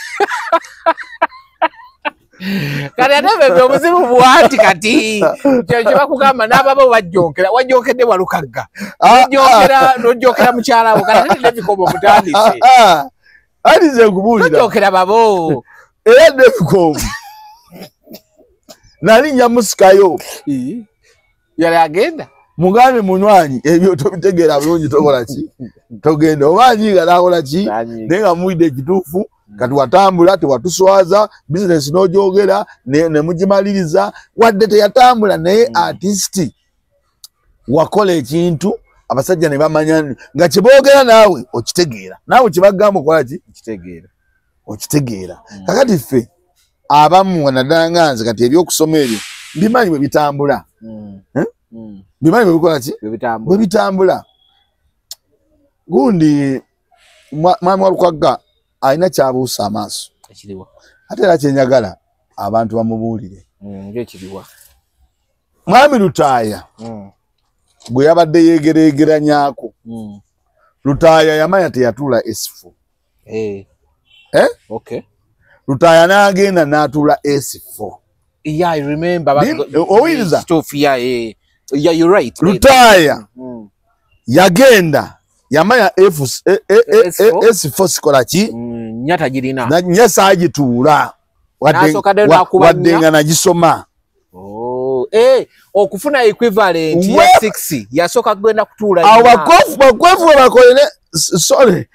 kati ate bwe obuzibu bwati kati kye bakugamba n'ababo bajjonkera wajjonkedde Walukagga n'ojjonkera mukyala wo kati ate David omutandise ali nze nkubuulira tojjonkera babo era David nali njamusikayo yali agenda mugambe munywanyi ebyo tobitegeera bulungi tokola ki togenda oba anyiiga n'akola ki naye nga muwulidde ekituufu kati watambula tewatuswaza bizinesi n'ogyogera ne mugimaliriza wadde teyatambula naye artist wakola ekintu abasajja ne bamanya nga kye boogera naawe okitegeera naawe kye bagamba okola ki okitegeera. Kakati ffe abamu naddala nga nze kati ebyokusoma ebyo mbimanyi bwe bitambula. Bimanyi bwe bikola ki bwe bitambula. Gundi mwami Walukagga alina kyabuusa amaaso ate era kyenjagala abantu bamubuulire. Mwami Lutaaya bwe yabadde yeegereegeranyako Lutaaya yamanya teyatuula S4. Lutaaya n'agenda n'atuula S4. Yeah, I remember. Owuliriza? Yeah, you're right. Lutaaya yagenda yamanya S4 sikola ki nya tagirina nya saagituula wadde nga nagisoma. Okufuna equivalent ya 6 yasooka kugenda kutuula awo bakwefu bakolere sorry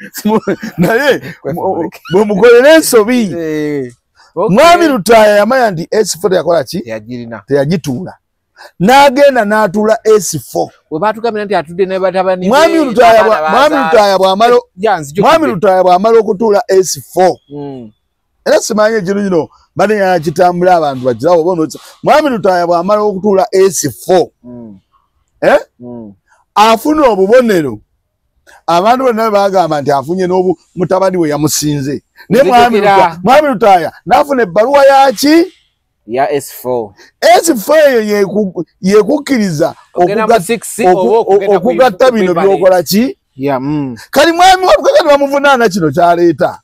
naye bwe mukolere ensobi. Mwami Lutaaya yamanya nti S4 yakola ki teyagituula n'agenda n'atuula S4. Bwe baatugambira nti atudde ne batabani Mwami Lutaaya bw'amala okutuula S4 era simanyi ekintu kino bane yakitambula abantu bakirawo oba Mwami Lutaaya bw'amala okutuula S4 afuna obubonero abantu bonna bagamba nti afunye n'obu mutabani we yamusinze ne Mwami Lutaaya n'afuna ebbaluwa yaki ya S4. S4 eyo yekukkiriza okugatta bino by'okola ki kali mwami Walukagga bamuvunaana kino kyaleeta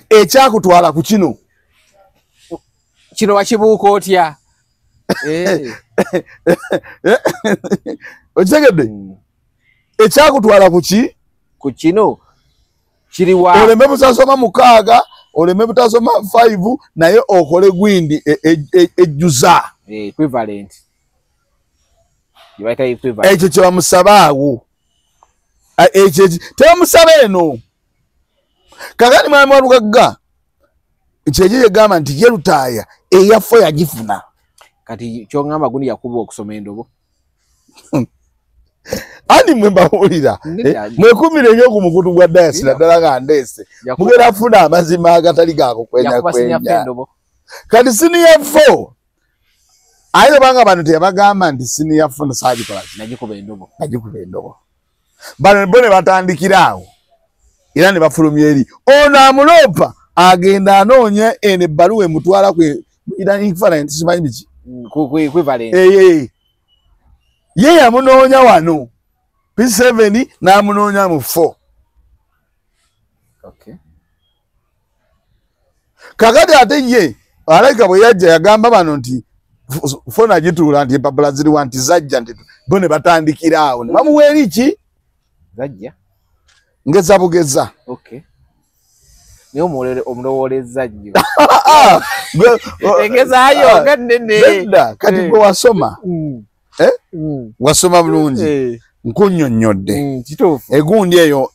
ekyakutwala ku kino kino wakibuuka otya okitegedde ekyakutwala ku ki ku kino kiriwa oleme butasoma 6 oleme butasoma 5 naye okole gwindi ejjuza equivalent equivalent ekyo kye bamusaba awo ekyo tebamusaba eno. Kakati mwami Walukagga kyekyo yegamba nti ye Lutaaya eyaffe yagifuna. Kati kyongamba gundi yakuba okusoma endobo. Andi mwe mbawulira mwekumire nnyo ku mukutu gwa dayasi naddala nga ndeese mugenda funa amazima agatali gakukwenya kwenya. Kati senior 4 aye banga bano teyabagamba nti senior 4 saagikola nagikuba endobo nagikuba endobo bano bo ne batandikira awo era ne bafulumya eri ono amulopa agenda anoonya eno ebbaluwa emutwala ku equivalent simanyi biki equivalent ye yamunoonya wano P7 n'amunoonya mu 4. Okay. Kakati ate ye alabika bwe yajja yagamba bano nti 4 agituula nti empapula ziriwa nti zajja nti bo ne batandikira awo ne bamuwa eri ki zajja ngeza bugeza. Okay. Naye omulowoolezza nnyo engezaayo nga nnene. Nedda kati gwe wasoma wasoma bulungi nkunnyonnyodde kituufu egundi eyo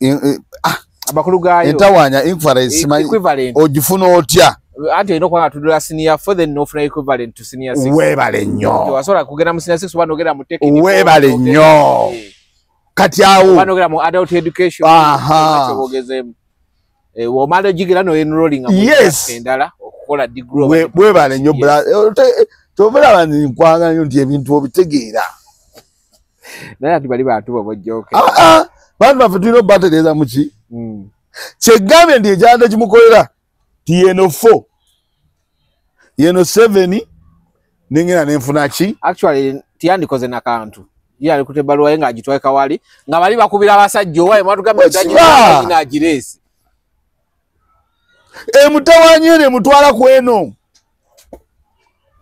amakulu gaayo entawaanya equivalent ogifuna otya anti olina okuba nga tudula senior 4 then n'ofuna equivalent to senior 6. Weebale nnyo wasobola kugenda mu senior 6 oba n'ogenda mu technical weebale nnyo kati awo oba n'ogenda mu adult education ogezeemu omala ogigira no enrolling endala okukola degree. Weebale nnyo tobulaba nkwagala nnyo nti ebintu obitegeera naye ati bali bantu babojjooke bantu baffe tulina obatereeza muki kyegambye nti ekyanda kimukolera ti yeno 4 yeno 7 nengenda nenfuna ki actually tiyandikoze nakantu ye ali kute ebbaluwa ye ng'agitwaye kawali nga bali bakubira abasajja owaye mwatugambye agireesi emutawaanya eno emutwala ku eno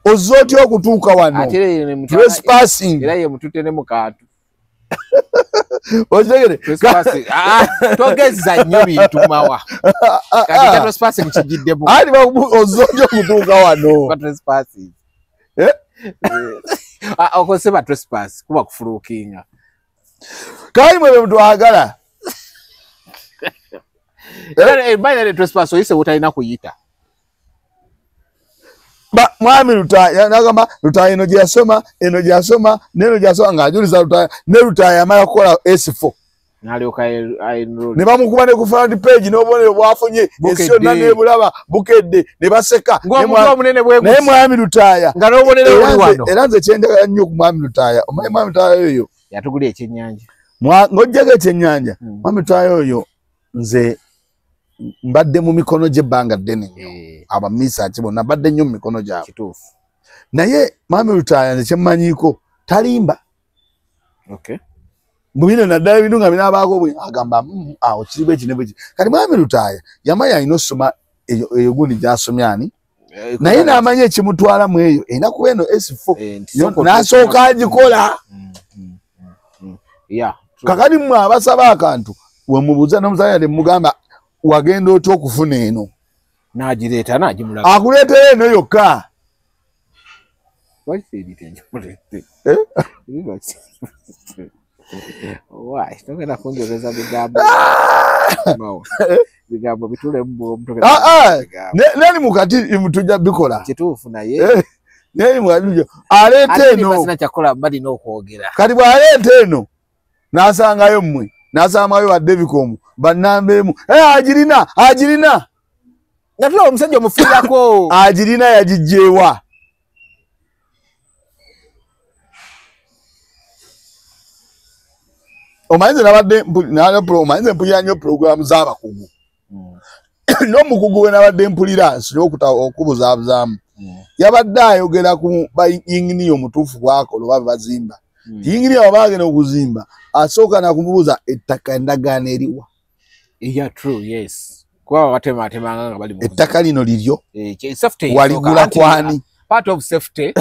ozze otya okutuuka wano trespassing era ye mututte ne mu kantu okitegere togeza nnyo bintu mawa kati kya trespassing kigiddemu ani ozze otya okutuuka wano trespassing okozesa trespass kuba kufulukinga kali mwe mutwagala era by the trespass oyise wotalina kuyita mwami Lutaaya nagamba Lutaaya eno gyeyasoma eno gyeyasoma neno gyeyasoma ng'ajuliza Lutaaya ne Lutaaya amala kukola S4 n'alyoka enroll ne bamukuba ne ku front page n'obubonero bwafunye ensi yonna n'ebulaba bukedde ne baseka naye mwami Lutaaya nga n'obubonero buli wano. Era nze kyenjagala nnyo ku mwami Lutaaya omanyi mwami Lutaaya oyo yatugulira ekyennyanja ng'oggyako ekyennyanja mwami Lutaaya oyo nze mbadde mu mikono gy'ebbanga ddene nnyo abamisa ki bonna mbadde nnyo mu mikono gyabwe kituufu naye mwami Lutaaya nze kyemmanyiiko talimba. Okay. Mu bino naddala ebintu nga binaabaako bwe agamba awo kiri bwe kino bwe kiri kati mwami Lutaaya yamanya alina osoma eyo gundi gy'asomye ani naye n'amanya ekimutwala mu eyo erina kuba eno S4 n'asooka agikola. Kakati mmwe abasaba akantu we mubuuza n'omusajja ne mugamba wagenda otya okufuna eno n'agireeta n'agimulaga akuleetera eno yokka togenda kunjogeza bigambo bigambo bitulemu nani mukati tujja bikola kituufu naye nani mukati aleeta eno kyakola balina okwogera kati bw'aleeta eno n'asangayo mmwe n'asangayo ba Devicom bannamba emu agirina agirina nga tulaba omusajja omufiirako agirina yagijjeewa omanyize nabadde omanyize mpulira nnyo pulogulaamu z'abakugu n'omukugu we nabadde mpulira nsonyiwe okubuzaabuzaamu yabadde ayogera ku bayinginiya omutuufu bw'akola oba bazimba yinginiya bw'aba agenda okuzimba asooka nakumubuuza ettaka endagaano eriwa. Yeah, true, yes. Kuba batematemanga nga bali mu ettaka lino liryo waligula kwani part of safety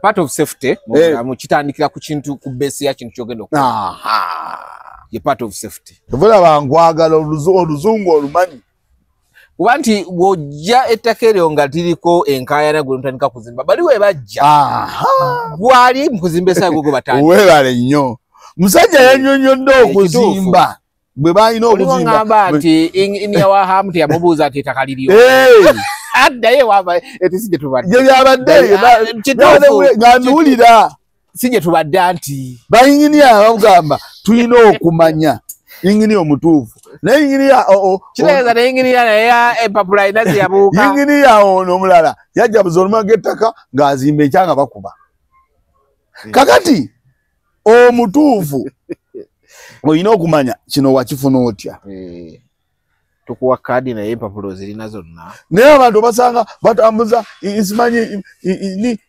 part of safety mu kitandikira ku kintu ku base ya kintu kyogenda okukola. Aha, ye part of safety. Tobulaba nkwagala oluzungu olumanyi kuba nti bw'ojja ettaka eryo nga liriko enkaayana gwe mutandika kuzimba bali we bajja gwali mu kuzimba essaawa gwe batandika. Weebale nnyo musajja yannyonnyodde okuzimba bwe balina okuzimba ngamba nti iniya wa hamu teyamubuuza nti ettaka liryo addaye waba etisi gye tubadde gye byabadde nga nduwulira Si gye tubadde anti Bayinginiya bagamba tulina okumanya yinginiya omutuufu, naye yinginiya kitegeeza ne yinginiya naye empapula alina ze yabuuka. Yinginiya ono omulala yajja buza oluma g'ettaka ng'azimba ekyanga bakuba. Kakati omutuufu olina okumanya kino wakifuna otya. Tukuwa kaadi naye empapula ozirina zonna. Naye abantu obasanga batambuza simanyi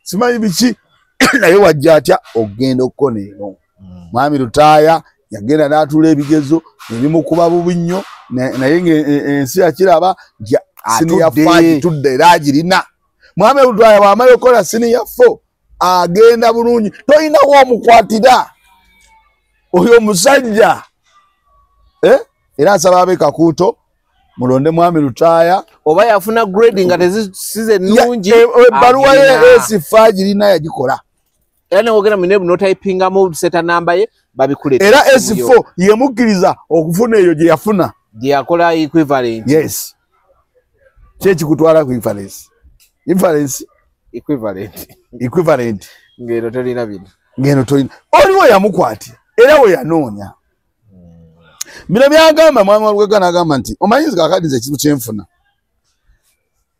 simanyi biki, naye wajja atya okugenda okukona eno. Mwami Lutaaya yagenda n'atuula ebigezo ebimukuba bubi nnyo, naye ensi yakiraba nti siniya four agitudde era agirina. Mwami Lutaaya bw'amala okukola siniya four agenda bulungi, tolinawo omukwatira oyo omusajja. Era asaba abe Kakuuto mulonde Mwami Lutaaya. Oba yafuna grade nga tezisize nnungi, ebbaluwa ye S4 agirina yagikola. Era newogera mu nebu n'otypingamu seta namba ye babikuleetera. Era S4 yemukkiriza okufuna eyo gye yafuna, gye yakola equivalent. Yes, kyekikutwala ku equivalence. Equivalent ng'eno tolina bino, ng'eno tolina. Oliwo yamukwatira era we yanoonya. Bino byagamba Mwami Walukagga n'agamba nti omanyi nze kaakati nze ekizibu kyenfuna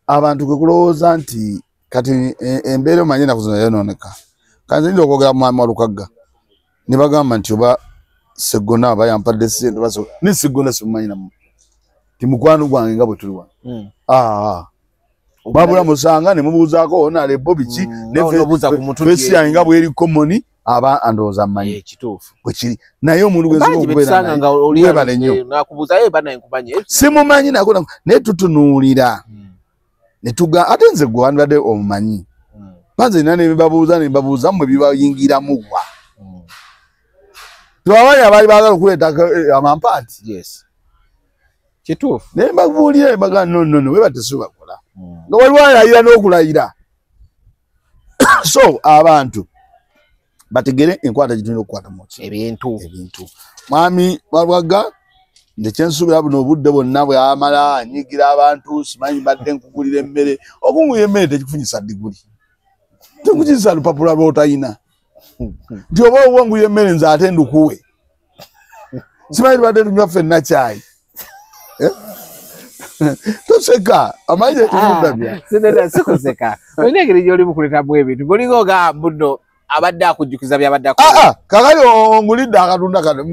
abantu kwe kulowooza nti kati embeera omanyi ennaku zino yayonooneka. Kanze nnyinza okwogera Mwami Walukagga ne bagamba nti oba Sseggona aba yampadde ssente, ne Sseggona simumanyi namu ti mukwano gwange nga bwe tuli wano. Babula musanga ne mubuuzaako onalebo biki, ne yange nga bweri common aba andowooza mmanyi kituufu bwe kiri, naye omuntu gwe nsobola okubeera naye webale nnyo simumanyi nako, naye tutunuulira ne tuga ate nze gwe wandibadde omumanyi. Banze nina ne babuuza ne babuuza mmwe bibayingiramu gwa. Twabamanyi abaali baagala okuleeta amampaati. Yes, kituufu. Naye mbabuulira ne bagamba no no no, we batesi bakola nga waliwo alayira n'okulayira. So abantu bategere enkwata gye tulina okukwata mu ebintu. Mwami Walukagga nze kyensuubira buno obudde bwonna bwe amala anyigira abantu, simanyi mbadde nkugulira emmere. Okungulira emmere tekikufunyisa diguli, tekukisa lupapula lw'otalina nti oba owangulira emmere nze ate ndukuwe. Simanyi tubadde tunywa ffenna kyayi. Toseka, amanyi tekikudabya. Sikuseka, olina engeri gy'oli mukuleetamu ebintu golinga ogamba nno abadde akujjukiza byabadde akola. Kakali ongulidde akatunda kano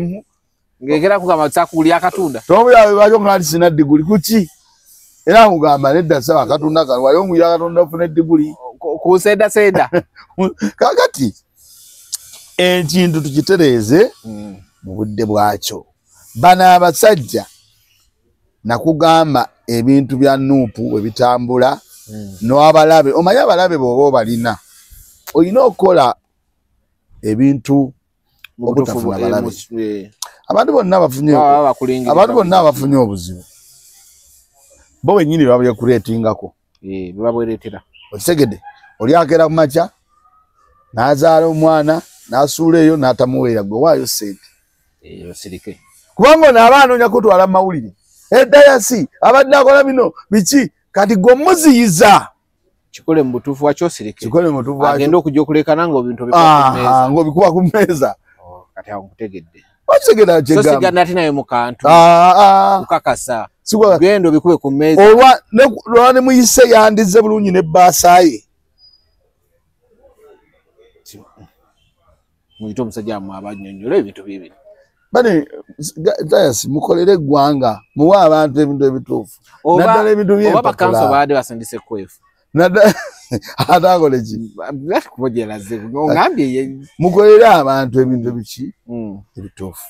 ngekera kugamba sakuwulya akatunda tomuyabe nga nti sina diguli kuki, era nkugamba nedda saba akatunda kano wali ongulira akatunda ofuna ediguli kusendasenda. Kakati ekintu tukitereeze mu budde bwakyo. Bano abasajja nakugamba ebintu bya Nuupu bwe bitambula n'abalabe, omanyi abalabe bw'oba obalina olina okukola ebintu obutafuna balabe. Abantu bonna abafunye obuzibu bo bennyini babyakuleetingako, babwereetera. Okitegedde, oli akeera ku makya n'azaala omwana n'asuula eyo n'atamuweera, gwe waayo ssente osirike, kubanga ono aba anoonya kutwala mu mawulire. Eddayasi abadde akola bino biki, kati gwe omuziyiza. Kikole mu butuufu wakyo osirike, kikole mu butuufu wakyo, agenda okujja okulekana ng'obintu obikuba ku mmeeza, ng'obikuba ku mmeeza. Kati awo nkutegedde. Okitegedde kyegamba. So sigana ate naye mu kantu kukakasa genda obikube ku mmeeza. Olwa ne muyise yandize bulungi n'ebbaasa ye. Muyite omusajja wammwe abannyonnyole ebintu bibiri. Bane Dayasi mukolere eggwanga, muwe abantu ebintu ebituufu naddala ebintu by'empapula. Oba bakanso baadde basindise kwefu. Ate akole ki? Mukolere abantu ebintu biki ebituufu.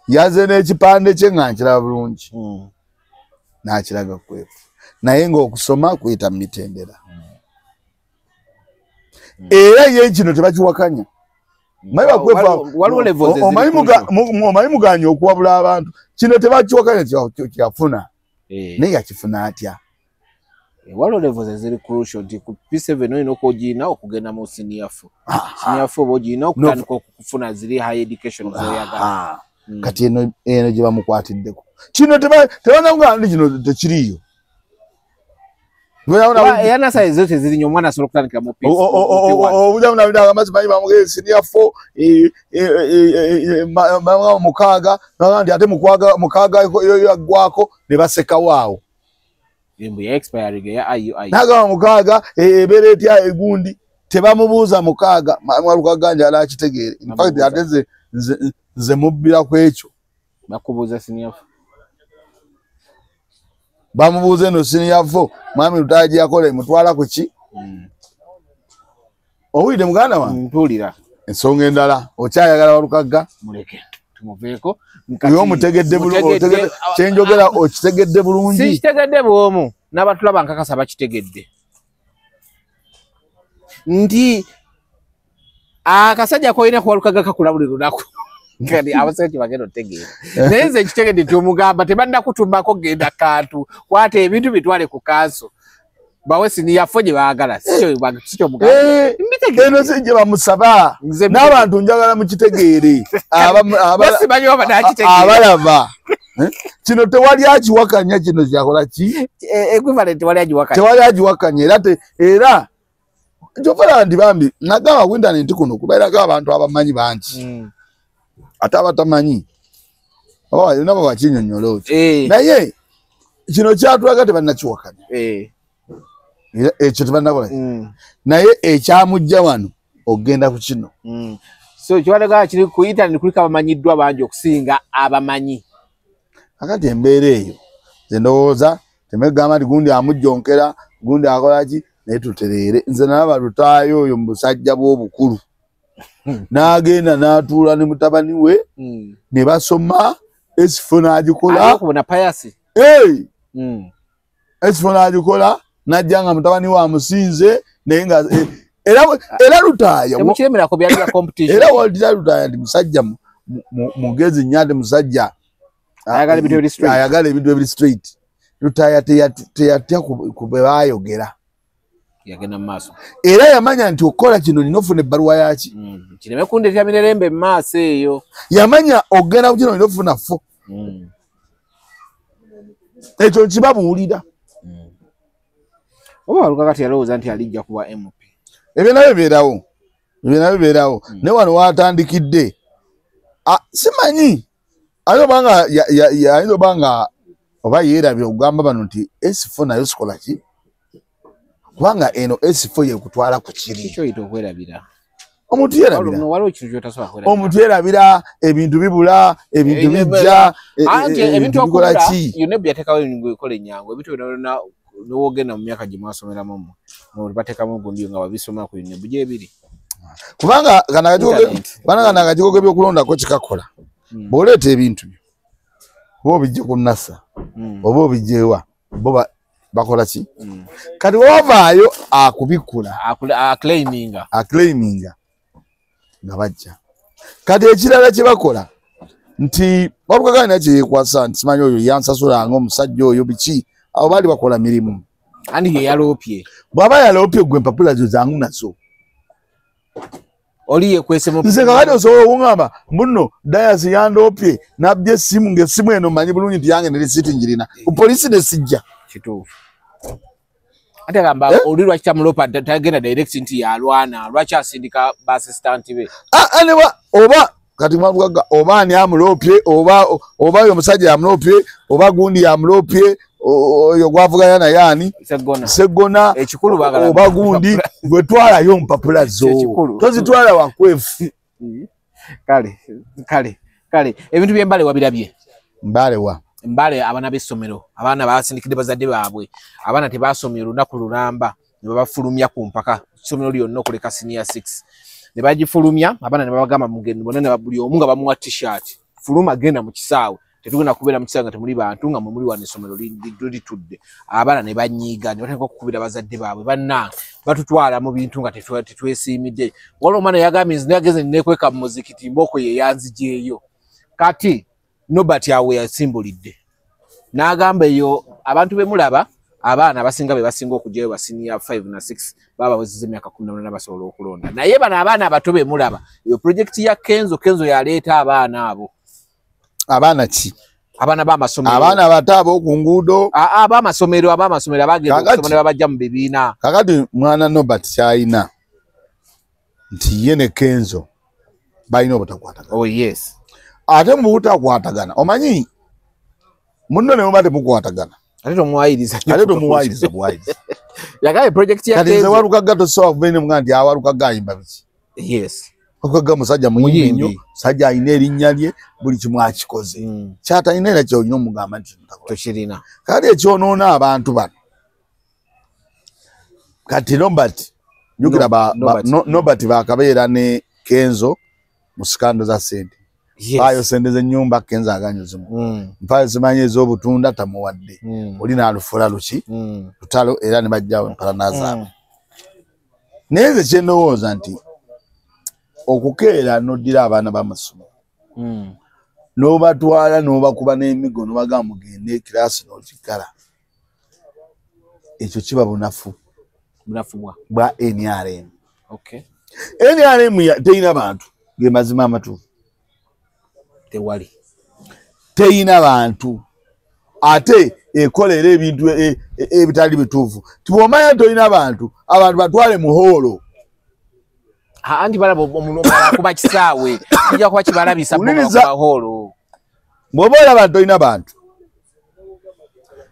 Yaze n'ekipande kye nga nkiraba bulungi n'akiraga kwefu, naye ng'okusoma kuyita mu mitendera. Era ye kino tebakiwakanya. Omanyi muganye okuwabula abantu, kino tebakiwakanya kyafuna, naye yakifuna atya? Waliwo levels eziri crucial nti ku P7 olina okugiyina okugenda mu senior 4. Senior 4 bw'ogiyina okutandika okufuna ziri high education z'oyagala. Kati eno gye bamukwatiddeko kino tebanagamba nti kino tekiriiyo. Era nursery zo teziri nnyo, omwana asobola okutandikira mu P1. Obujamu nabidde simanyi bamugee senior 4 mukaaga, nagamba nti ate mukaaga yaggwako ne basekawo awo. Embu ya expiring ya IUI. Nagamba mukaaga ebeera etya egundi, tebamubuuza mukaaga. Walukaga njala akitegeere. In fact ate nze mubbira ku ekyo. Bakubuuza senior 4. Bamubuuza eno senior 4 mwami Lutaaya gye yakola emutwala ku ki? Owulidde muganda wange? Mpulira. Ensonga endala okyayagala Walukaga? Muleke tumuveeko. Oyo omutegedde bulungi, kyenjogera okitegedde bulungi. Sikitegedde bw'omu, n'abatulaba nkakasa bakitegedde. Nti akasajja k'olina ku Walukaga kakula buli lunaku. Kati abasajja bagenda otegeera. Naye nze nkitegedde nti omugamba tebannakutumako genda kantu, kwata ebintu bitwale ku kanso. Bawe senior 4 gye baagala, si kyo mugamba. Eno si gye bamusaba. N'abantu njagala mukitegeere. Basimanyi oba nakitegeera. Abalaba. Kino tewali akiwakanya, kino kyakola ki? Equivalent tewali agiwakanya. Tewali agiwakanya era njokola nti bambi nagamba ku internet kuno kubeerako abantu abamanyi bangi. Ate abatamanyi nabo bakinnyonnyola otyo. Naye kino kyatulaga tebannakiwakanya. Ekyo tebannakola. Naye ekyamujja wano ogenda ku kino. So kiwalaga kiri ku internet kuliko abamanyiddwa bangi okusinga abamanyi. Akati embeera eyo nze ndowooza temegamba nti gundi amujjonkera, gundi akola ki, naye tutereere. Nze nalaba Lutaaya oyo mu busajja bw'obukulu. N'agenda n'atuula ne mutabani we ne basoma S4 n'agikola. S4 n'agikola n'ajja nga mutabani we amusinze naye nga era Lutaaya era walira Lutaaya nti musajja mugezi nnyo ate musajja ayagala ebintu ebiri straight. Lutaaya teyatya ku bwe baayogera. Yagenda maaso. Era yamanya nti okukola kino nina ofuna ebbaluwa yaki. Kireme kundeetera mirerembe mu maaso eyo. Yamanya ogenda ku kino nina ofuna 4. Ekyo nkibabuulira. Oba Walukaga kati yalowooza nti alijja kuba MP. Ebyo nabyo bibeerawo. Ebyo nabyo bibeerawo. Naye wano waatandikidde. Simanyi. Ayinza oba nga oba yeerabye okugamba bano nti S4 nayo sikola ki? Kubanga eno S4 yekutwala ku kiri. Kyoyita okwerabira. Omuntu yerabira. Omuntu yerabira, ebintu bibula, ebintu bijja, ebintu bikola ki? UNEB yateekawo enkola ennyangu. Ebintu byonna n'owogenda mu myaka gye mwasomeramu mmwe, bateekamu gundi nga babisoma ku UNEB gyebiri. Kubanga kano akakiiko k'ebyokulondako kikakola. Bw'oleeta ebintu byo, oba obijje ku NASA, oba obijje wa, bo bakola ki? Kati wavaayo akubikula, aclaiminga nga bajja. Kati ekirala kye bakola nti Walukaga alina kye yeekwasa nti simanyi oyo yansasulanga omusajja oyo biki, abo baali bakola mirimu. Ani ye yaloopye? Bw'aba yaloopye gwe empapula zo zangu nazo. Oli yekwese mu nze kakati osobola okuŋŋamba mbuno Dayasi yandoopye nabbye essimu ng'essimu eno mmanyi bulungi nti yange ne risiiti njirina ku poliisi ne sijja. Kituufu. Ate agamba oli lwaki tamulopa tagenda direct nti yalwana, lwaki asindika ba assistant be? Oba kati mwavugaga oba ani amuloopye, oba oyo omusajja amuloopye, oba gundi amuloopye, oyo gwavuganya naye ani Seggona, oba gundi gwe twalayo mpapula zo tozitwala wakwefu. Kale kale kale ebintu by'embale wabirabye. Mbale wa Mbale abaana b'essomero, abaana basindikidde bazadde baabwe, abaana tebasomye olunaku lulamba ne babafulumya ku mpaka ssomero lyonna okuleka senior 6 ne bagifulumya abaana ne babagamba mugende bonna ne buli omu nga bamuwa t-shirt, fuluma genda mu kisaawe, tetugenda kubeera mu kisaawe nga temuli bantu nga mwe muli wano essomero litudde. Abaana ne banyiiga ne batandika okukubira bazadde baabwe, bannange batutwala mu bintu nga tetwesiimidde. Waliwo omwana yagambye nze nageze neekweka mu muzikiti mbooko ye yanzigyeyo. Kati Nobert awo yasimbulidde n'agamba eyo abantu be mulaba abaana abasinga be basinga okugyayo ba senior 5 na 6 baba bawezezza emyaka 18 basobola okulonda. Naye bano abaana abato be mulaba eyo projekiti ya Kenzo, Kenzo yaleeta abaana abo. Abaana ki? Abaana b'amasomero, abaana abato ab'oku nguudo, ab'amasomero abagenda okusoma ne babajja mu bibiina. Kakati mwana Nobert kyalina nti ye ne Kenzo balina obutakwatagana. Oh yes. Ate mu butakwatagana omanyi munno ne muba temukwatagana ate tomuwayiriza, ate tomuwayiriza buwayiriza. Yagaye project ya Kenzo. Kati nze Walukagga tosobola kuva ene muga nti Walukagga ayimba biki. Yes. Walukagga musajja muyimbi nnyo, musajja alina erinnya lye, buli kimu akikoze. Kyatalina era ky'olina omugamba nti tokirina. Kati ekyonoona abantu bano. Kati Nobert, jjukira Nobert bakabeera ne Kenzo mu sikando za ssente. Mpaayo ssente z'ennyumba Kenzo aganye ozimuwa. Mpaayo simanyi ez'obutunda tamuwadde. Oli n'alufuula luki lutalo era ne bajjawo empalana zaabwe. Naye nze kye ndowooza nti okukeera n'oddira abaana b'amasomero n'obatwala n'obakuba n'emigo n'obagamba mugende ekiraasi n'okiggala, ekyo kiba bunafu bwa NRM. Okay. NRM terina bantu, ge mazima amatuufu. Tewali. Terina bantu ate ekolera ebintu ebitali bituufu. Tibw'omanya tolina bantu, abantu batwale mu hoolo. Anti balaba kuba kisaawe kijja kuba kibalabisa kuba hoolo. Bw'oba olaba tolina bantu,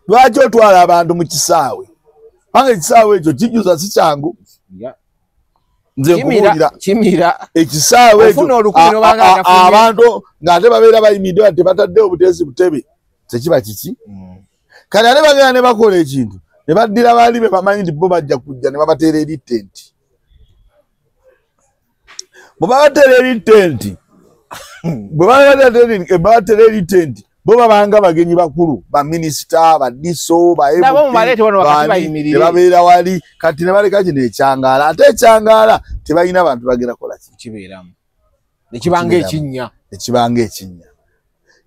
lwaki otwala abantu mu kisaawe? Kubanga ekisaawe ekyo kijjuza si kyangu. Nze nkubuulira kimira ekisaawe ekyo abantu ng'ate babeera bayimiridde bati tebataddewo buteesi butebe, tekiba kiki? Kati ate bagenda ne bakola ekintu ne baddira baali be bamanyi nti bo bajja kujja ne babateera eri tenti. Bwe babateera eri tenti, bwe babateera eri tenti, bo babanga bagenyi bakulu, baminisita, badiso, ba ne babeera wali. Kati ne baleka kino ekyangaala, ate ekyangaala tebalina bantu bagenda kola ki kibeeramu, ekibanga ekinnya, ekibanga ekinnya.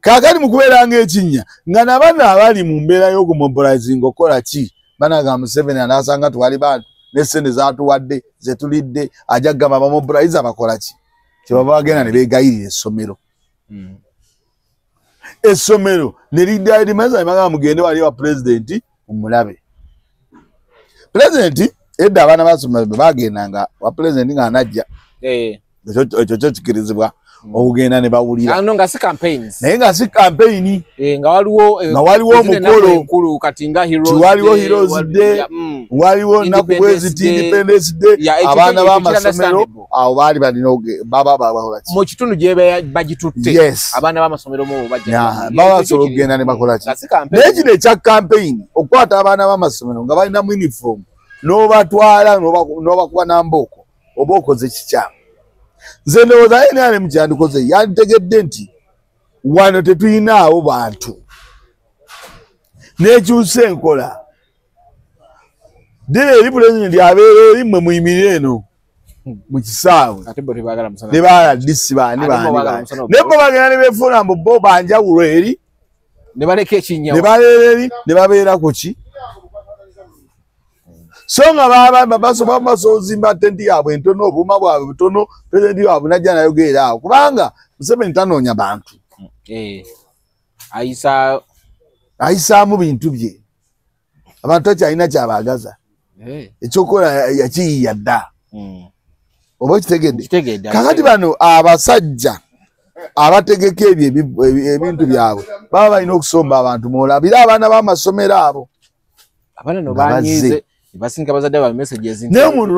Kaakati mu kubeera ng'ekinnya nga nabano abali mu mbeera y'okumobilizinga okukola ki, banaga Museveni anaasanga twali bantu ne ssente zaatuwadde zetulidde, ajja kugamba bamobiliza bakola ki, kyebava bagenda ne beegayirira essomero. Essomero ne liddayo limaze ne bagamba mugende wali wa pulezidenti mumulabe. Pulezidenti edda abaana b'assomero bwe bagendanga wa pulezidenti ng'anajja, ekyo kyo kikirizibwa okugenda ne bawulira. Ano nga si campaigns. Naye nga si campaign. Nga waliwo omukolo kati nga Heroes Day. Waliwo Heroes Day, waliwo nnaku bweziti Independence Day, abaana b'amasomero awo baali balina baba bakola ki? Mu kitundu gye bagitutte. Abaana b'amasomero mu bajja. Baba basobola okugenda ne bakola ki? Naye kino ekya campaign okukwata abaana b'amasomero nga balina mu uniform n'obatwala n'obakuba na mbooko oba okoze kikyamu. Nze ndowooza NRM kyandikoze yanditegedde nti wano tetuyinaawo bantu, n'ekyusa enkola. Ddira eri pulezidenti abeera eri mmwe muyimirire eno mu kisaawe ne ba RDC baani baani baani, naye bo bagenda ne beefuula mbu bo banjawulo eri ne baleka ekinnya ne babeera eri ne babeera ku ki. So nga basobola ozimba tenti yaabwe entono, obuuma bwabwe butono, pulezidenti waabwe najja nayogerera awo, kubanga Museveni tanoonya bantu. Ayisaamu bintu bye, abantu takyalina kyabaagaza, ekyokukola yakiyiiya dda. Oba okitegedde? Kakati bano abasajja abategeka ebyo ebintu byabwe baba balina okusomba abantu mwolabire abaana b'amasomero abo. Abaana no banyiize basinga bazadde ba messages nti omuntu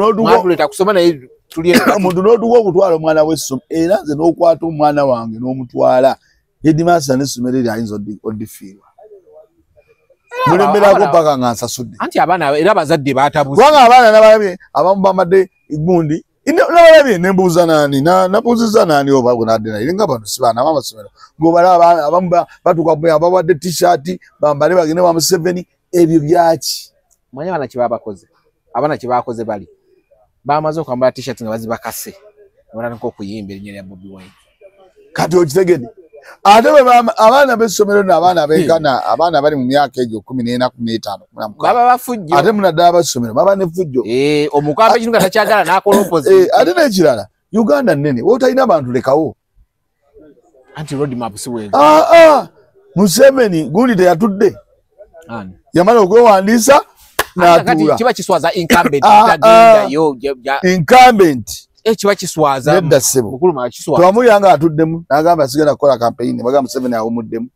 n'otuuka okutwala omwana w'essomero, era nze n'okwata omwana wange n'omutwala headmaster n'essomero eryo ayinza oddifiirwa. Mulemerako paka nga nsasudde. Anti abaana era abazadde baatabuze. Kubanga abaana nabalabye abamu bambadde gundi, nabalabye ne mbuuza nani, nabuuzizza nani oba gwe nadde naye nga bano si baana b'amasomero, ng'obalaba abamu batuuka babawadde t-shirt bambale bagende wa Museveni, ebyo byaki? Manya abaana kye babakoze, abaana kye bakoze bali bamaze okwambala t-shirt nga bazibakase ne batandika okuyimba erinnya lya Bobi Wine. Kati okitegedde? Ate abaana b'essomero n'abaana benkana, abaana bali mu myaka egyo 14, 15, 16 baba bafujjo, ate munaddala ab'essomero baba ne fujjo. Omukwambe ekintu nga takyagala n'akola opposite. Ate n'ekirala, Uganda nnene, w'otalina bantu lekawo. Anti road map si bwezi. Museveni gundi teyatudde. Yamala okwewandiisa n'atuula. Kiba kiswaza incumbent tagendayo. Incumbent. Kiba kiswaza. Nedda ssebo. Twamulira nga atuddemu n'agamba sigenda kukola campaign, bagamba Museveni awumuddemu.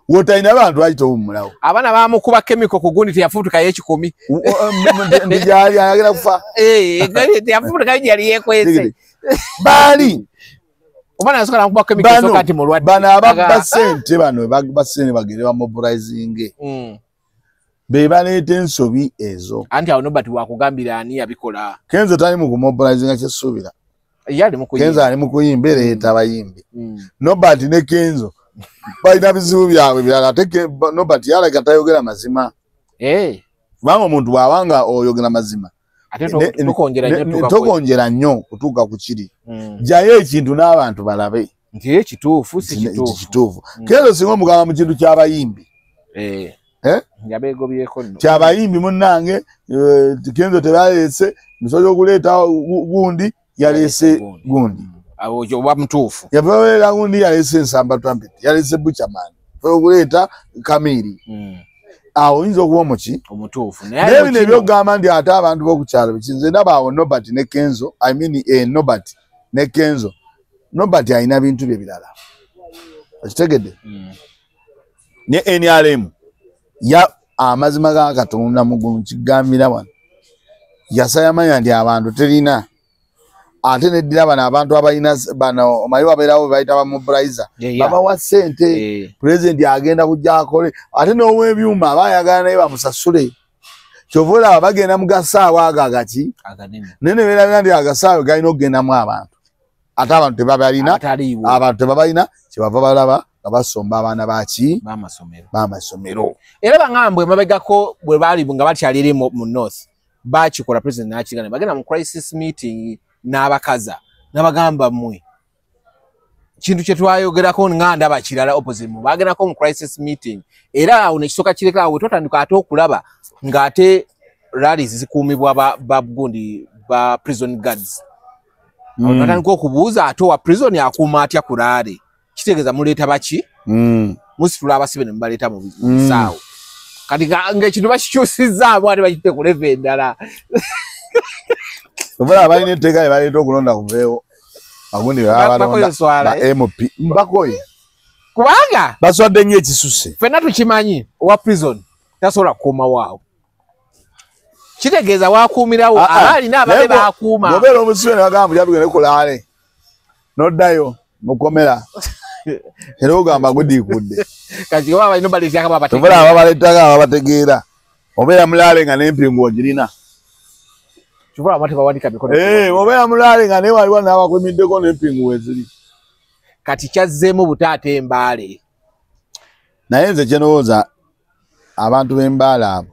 Wotalina abantu lwaki towummulawo? Abaana bamukuba chemical ku gundi teyafutukayo ekikumi. Ndi gyali ayagala kufa. Teyafutukayo gyali yeekwese. Baali. Omwana yasooka n'amukuba chemical so kati mulwadde. Bano ababba ssente bano babba ssente bagende bamobilizinge. Be baleeta ensobi ezo. Anti awo Nobert wakugambira ani yabikola. Kenzo tali mu kumobilizinga kyesuubira. Ye ali mu kuyimba. Kenzo ali mu kuyimba ereeta abayimbi. Nobert ne Kenzo balina bizibu byabwe birala, ate Nobert yalaga tayogera mazima. Kubanga omuntu bw'abanga oyogera mazima ate tokonjera nnyo kutuuka ku kiri. Jjayo ekintu n'abantu balabe nti ekituufu si kituufu. Kenzo singa omugamba mu kintu ky'abayimbi. Ky'abayimbi munnange, Kenzo tebaleese, musobola okuleeta gundi, yaleese gundi. Oba mutuufu. Yabaweera gundi yaleese Nsamba Trumpet, yaleese Butcherman, okuleeta Kamiri. Awo oyinza okuba omuki? Omutuufu. Naye bino ebyokugamba nti ate abantu b'oku kyalo biki, nze ndaba awo Nobert ne Kenzo, I mean Nobert ne Kenzo. Nobert alina bintu bye birala. Okitegedde? Ne NRM ya amazima ga Katonda mugumu kigambira wano. Yasayamanya nti abantu terina. Ate neddira bano abantu abalina bano omanyi babeerawo bayita ba mobilizer. Babawa ssente, pulezidenti agenda kujja akole, ate n'ow'ebyuma aba ayagala naye bamusasule. Kyova olaba bagenda mu gasaawe ago agaki, naye ne beerabira nti agasaawe galina okugendamu abantu. Ate abantu tebabalina, abantu tebabalina, kyebava balaba nga basomba abaana baki b'amasomero. Era bangambwe emabegako bwe baali nga bakyali eri mu North, bakikola pulezidenti n'akigana, bagenda mu crisis meeting n'abakaza n'abagamba mmwe kintu kye twayogerako nga ndaba kirala opposite mu bagendako mu crisis meeting, era awo nekisooka kireka awo twatandika ate okulaba ng'ate rallies zikuumibwa ba gundi ba prison guards. Twatandika okubuuza ate owa prison akuuma atya ku rally, kitegeeza muleeta baki musitula abasibe ne mubaleeta mu bisaawo. Kati ng'ekintu bakikyusizzaamu ate bakite ku level endala. Oba abalina etteeka lye baleeta okulonda kuveewo agundi babalonda ba MP mbakoye kubanga baswadde nnyo ekisuse. Ffenna tukimanyi owa prison tasobola kukuuma waawo, kitegeeza wakuumirawo abaalina ababe bakuuma. Bw'obeera omusibe ne bagamba mbu tugende kulaale n'oddayo mukomera era ogamba gudiikudde. Kati oba balina baleetako ababategeera. Oba ababaleetako ababategeera obeera mulaale nga n'empingu ogirina. Obeera mulaale nga naye waliwo n'abakumiddeko n'empingu weziri. Kati kyazzeemu butaata Embaale. Naye nze kye ndowooza abantu b'Embaale abo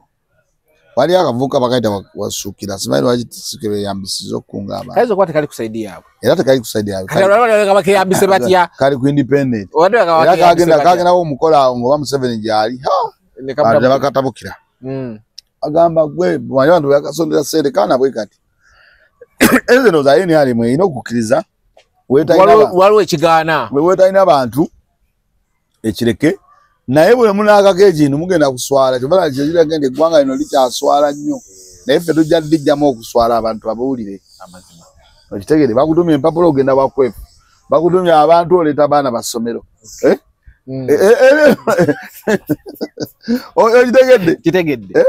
wali akavubuka bakayita Wasuukira, simanyi lwaki sikebeyambisiza okukunga abantu. Kayinza okuba tekali ku saidi yaabwe. Era tekali ku saidi yaabwe. Kati abalala bakeyambise batya? Kali ku independent. Era kagendako omukola awo ng'oba Museveni gy'ali. Abantu ne bakatabukira. Agamba gwe manyi abantu bakasondera ssente kaana bwe kati. Enze ndowooza NRM erina okukkiriza waliwo ekigaana. Weetalina bantu ekireke, naye bwe munaakako ekintu mugenda kuswala. Kyova kiraga nti eggwanga lino likyaswala nnyo, naye ffe tujja lijjamu okuswala abantu babuulire amazima. Okitegere, bakutumye empapula ogenda wakwefu, bakutumye abantu oleeta abaana basomero. Okitegedde? Kitegedde.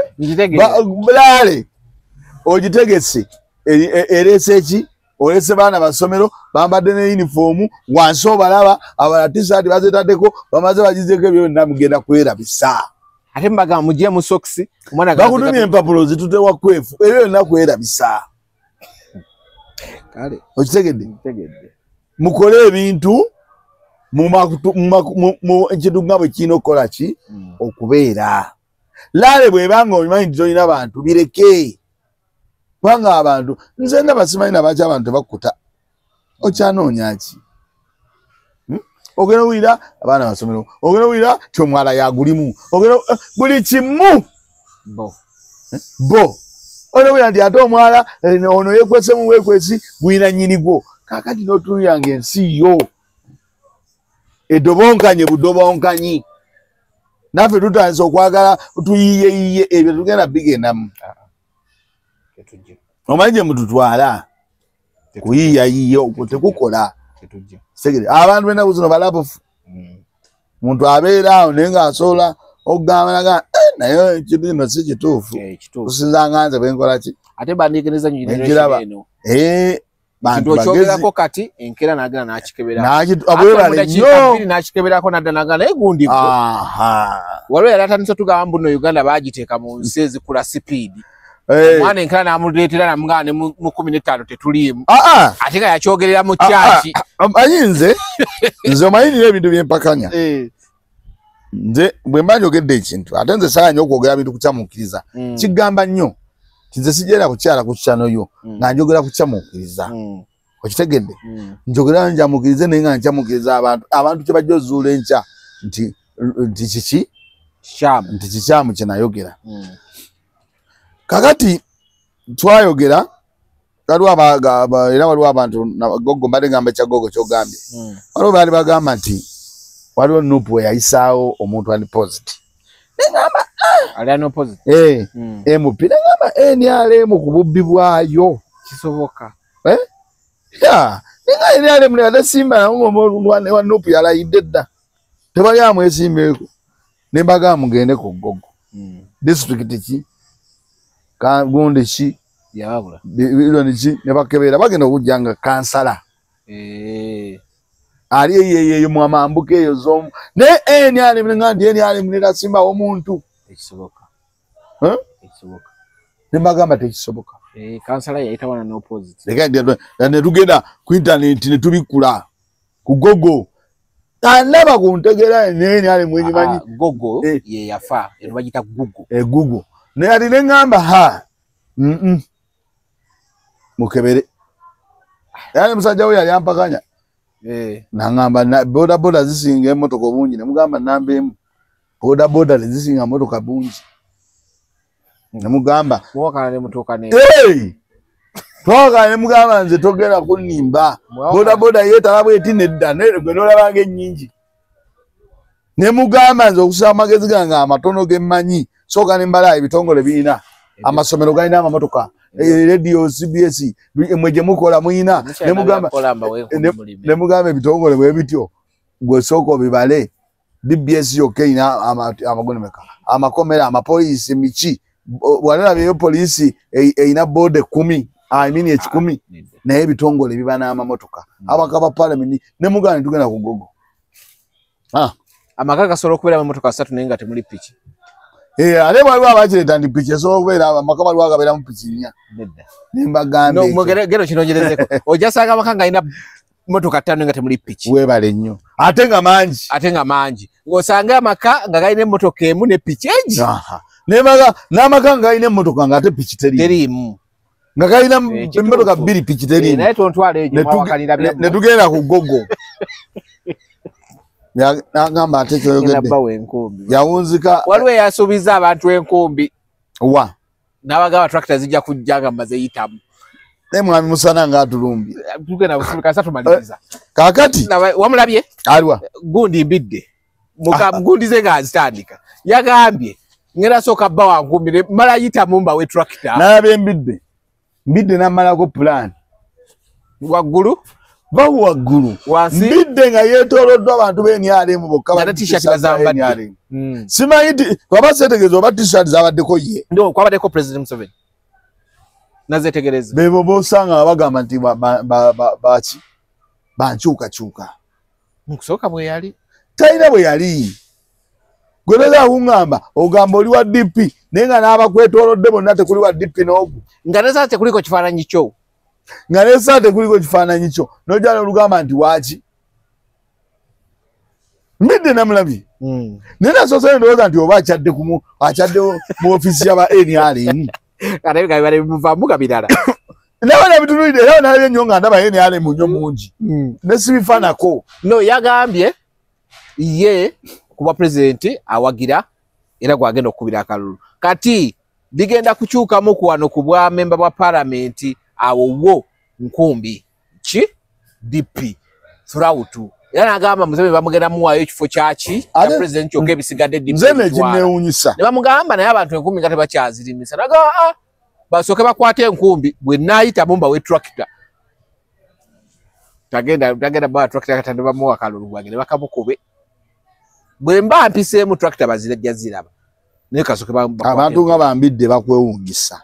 Bulaale ogitegese ereese eki? Olese baana basomero bambadde ne yunifoomu wansi obalaba abalala t-shirt bazitaddeko bamaze bagizeeko ebyo byonna mugenda kwerabisa. Ate mbagamba mugye mu sokisi omwana bakutumye empapula ozitutte wakwefu ebyo byonna kwerabisa. Kale okitegedde? Ntegedde. Mukole ebintu mu ekintu nga bwe kirina okukola ki okubeera. Laale bw'ebanga obimanyi nti tolina bantu bireke. Kubanga abantu nze ndaba simanyi nabaki abantu tebakkuta. Okyanoonya ki? Ogenda owulira abaana basomero, ogenda owulira ti omwala yagulimu, ogenda buli kimu bo bo. Ogenda owulira nti ate omwala ono yeekwese mu bwekwesi gulina nnyini gwo. Kaakati n'otunuulira ng'ensi yo edobonkanye budobonkanyi. Naffe tutandise okwagala tuyiyeyiye ebyo tugenda bigendamu. Omanyi gye mututwala kuyiyayiye okwo tekukola. Abantu b'ennaku zino balabufu. Muntu abeera awo naye ng'asobola okugamba naga naye ekintu kino si kituufu. Kusinza nga nze bwe nkola ki. Ate bandiikeneza nnyo generation eno. Bantu bagezi. Kati enkeera n'agenda n'akikeberako. Abwebale nnyo. N'akikeberako n'adda n'agamba naye gundi gwo. Waliwo yali atandise otugamba mbu nno Uganda baagiteeka mu nsi ezikula sipiidi. Omwana enkeera n'amuleetera n'amugamba ne mu 15 tetuliimu. Ate nga yakyogerera mu kyaki. Omanyi nze omanyi nina ebintu bye mpakanya. Nze bwe mba njogedde ekintu ate nze saagala nnyo okwogera bintu kukyamuukiriza. Kigamba nnyo nze sijera kukyala ku kyano yo nga njogera kukyamuukiriza. Okitegedde? Njogera njamuukirize naye nga nkyamukiriza abantu. Abantu kye bajja ozuula enkya nti kiki? Nti kikyamu kye nayogera. Kakati twayogera waliwo era waliwo abantu Gogo mbadde ngamba ekya Gogo ky'ogambye. Waliwo baali bagamba nti waliwo NUP we yayisaawo omuntu unopposed. Nengamba ali unopposed. MP nengamba NRM ku bubbi bwayo. Kisoboka. Ya, nenga NRM ne adasimba ng'omuntu wa NUP yalayidde dda. Tebali amwesimbeeko. Ne mbagamba mugende ku Gogo. District ki? Gundi ki? Yabula. Biliyoni ki? Ne bakebera bagenda okujja nga kansala. Ali eyo mu amambuka eyo z'omu. Naye NRM nga ndi NRM ne tasimbawo omuntu. Tekisoboka. Tekisoboka. Ne mbagamba tekisoboka. Kansala yayita wana no opposite. Ne tugenda ku internet ne tubikula ku Gogo. Alaba kuntegeera ne NRM mwenyimanyi. Gogo ye yafa eno bagita Google. Google. Naye ati ne ngamba ha. Mukebere. Yali musajja we yali ampakanya. Nangamba boda boda zisinga emmotoka obungi ne mugamba namba emu. Boda boda zisinga emmotoka bungi. Ne mugamba mwakana ne mutuuka ne. Twakana ne mugamba nze togera kunnimba. Boda boda yeetala bw'eti nedda naye gwe n'olabanga ennyingi. Ne mugamba nze okusaba amagezi gange amatono ge mmanyi sooka ne mbala ebitongole birina. Amasomero galina amamotoka. Radio CBS mwe gye mukola muyina. Ne mugamba ebitongole bwe bityo gwe sooka obibale. DBS yokka erina amagonemeka. Amakomera, amapoliisi, miki. Walabyeyo poliisi erina boda 10, I mean 10. Naye ebitongole biba n'amamotoka. Abaka ba parliament ne mugamba ne tugenda ku Gogo. Amaka gasobola okubeera amamotoka 3 naye nga temuli piki. Ate waliwo abakireeta nti piki esobola okubeera amaka waliwo agabeeramu piki 4. Nedda. Ne mbagamba ekyo. Gero kinoonyerezeko. Ojja sanga amaka ng'alina mmotoka 5 nga temuli piki. Weebale nnyo. Ate nga mangi. Ate nga mangi. Ng'osanga amaka nga galina emmotoka emu ne piki egi. N'amaka nga galina emmotoka ng'ate piki teriimu. Nga galina emmotoka 2 piki teriimu. Naye tontwala egyo mwawakalira byammwe. Ne tugenda ku Gogo. Nagamba ate kyoyogedde. Yawunzika. Waliwo eyasuubiza abantu enkumbi. Wa? N'abagamba tractor zijja kujja nga mmaze yitamu. Naye mwami Musana ng'atulumbye. Tugenda busuluka tumaliriza. Kaakati. Wamulabye? Aliwa. Gundi mbidde. Gundi ze ng'azitandika. Yagambye ngenda sooka bba wa nkumbi ne mmala yitamu mbawe tractor. Nalabye mbidde. Mbidde n'ammalako pulaani. Waggulu? Bawo waggulu. Mbidde nga yeetooloddwa abantu ba NRM bokka. Nga t-shirt bazambadde. Simanyi nti oba seetegereza oba t-shirt zabaddeko ye. No, kwabaddeko President Museveni. Nazeetegereza. Bebo b'osanga nga bagamba nti baki bankyukakyuka. Mu kusooka bwe yali. Talina bwe yali. Gwe beera kuŋŋamba ogamba oli wa DP naye nga n'abakwetoolodde bonna tekuli wa DP n'ogu. Nga n'essaala tekuliko kifaananyi kyo. Nga n'essaala tekuliko kifaananyi kyo. N'ojja n'olugamba nti waaki. Mbidde namulabye. Naye nasoose ndowooza nti oba akyadde mu ofiisi y'aba NRM. Ate nga bimuvaamu nga birala. Nawe nabitunuulidde era nalabye nnyo nga ndaba NRM nnyo mungi. Ne sibifaanako. No, yagambye ye kuba pulezidenti awagira era gwagenda okukubira akalulu. Kati bigenda kukyukamu ku wano ku bwa memba bwa palamenti awo wo nkumbi ki DP throughout. Era n'agamba Museveni bamugenda muwaayo ekifo kyaki kya president kyokka ebisigadde DP. Nze nekinneewuunyisa. Ne bamugamba naye abantu 1000 nga tebakyazirimisa. N'agamba basooke bakwate enkumbi bwe naayitamu mbawe tractor. Tagenda bawa tractor katande bamuwa kalulu bwange ne bakamukube. Bwe mba mpiseemu tractor bazirajja ziraba. Naye kasooke abantu nga bambidde bakwewuunyisa.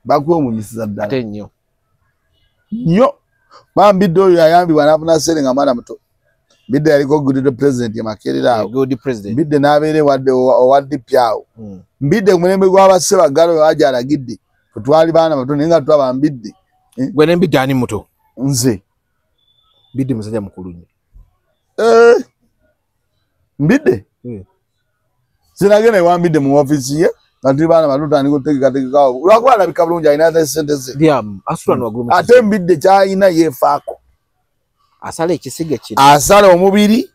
Bakwewuunyisiza ddala. Ate nnyo. Nnyo. Bambidde oyo yayambibwa n'afuna ssente nga mwana muto. Mbidde yaliko good president ya Makerere awo. Good president. Mbidde n'abeera owa DP awo. Mbidde ku mulembe gw'Abassebagala we baja alagidde. Twali baana bato naye nga twaba Mbidde. Gwe ne Mbidde ani muto? Nze. Mbidde musajja mukulu nnyo. Mbidde? Sinagenda ewa Mbidde mu ofiisi ye nga tuli baana bato tutandika okuteekateekawo. Lwakuba alabika bulungi alina ssente ze. Ate Mbidde ky'alina yeefaako. Asala ekisige kino. Asala omubiri.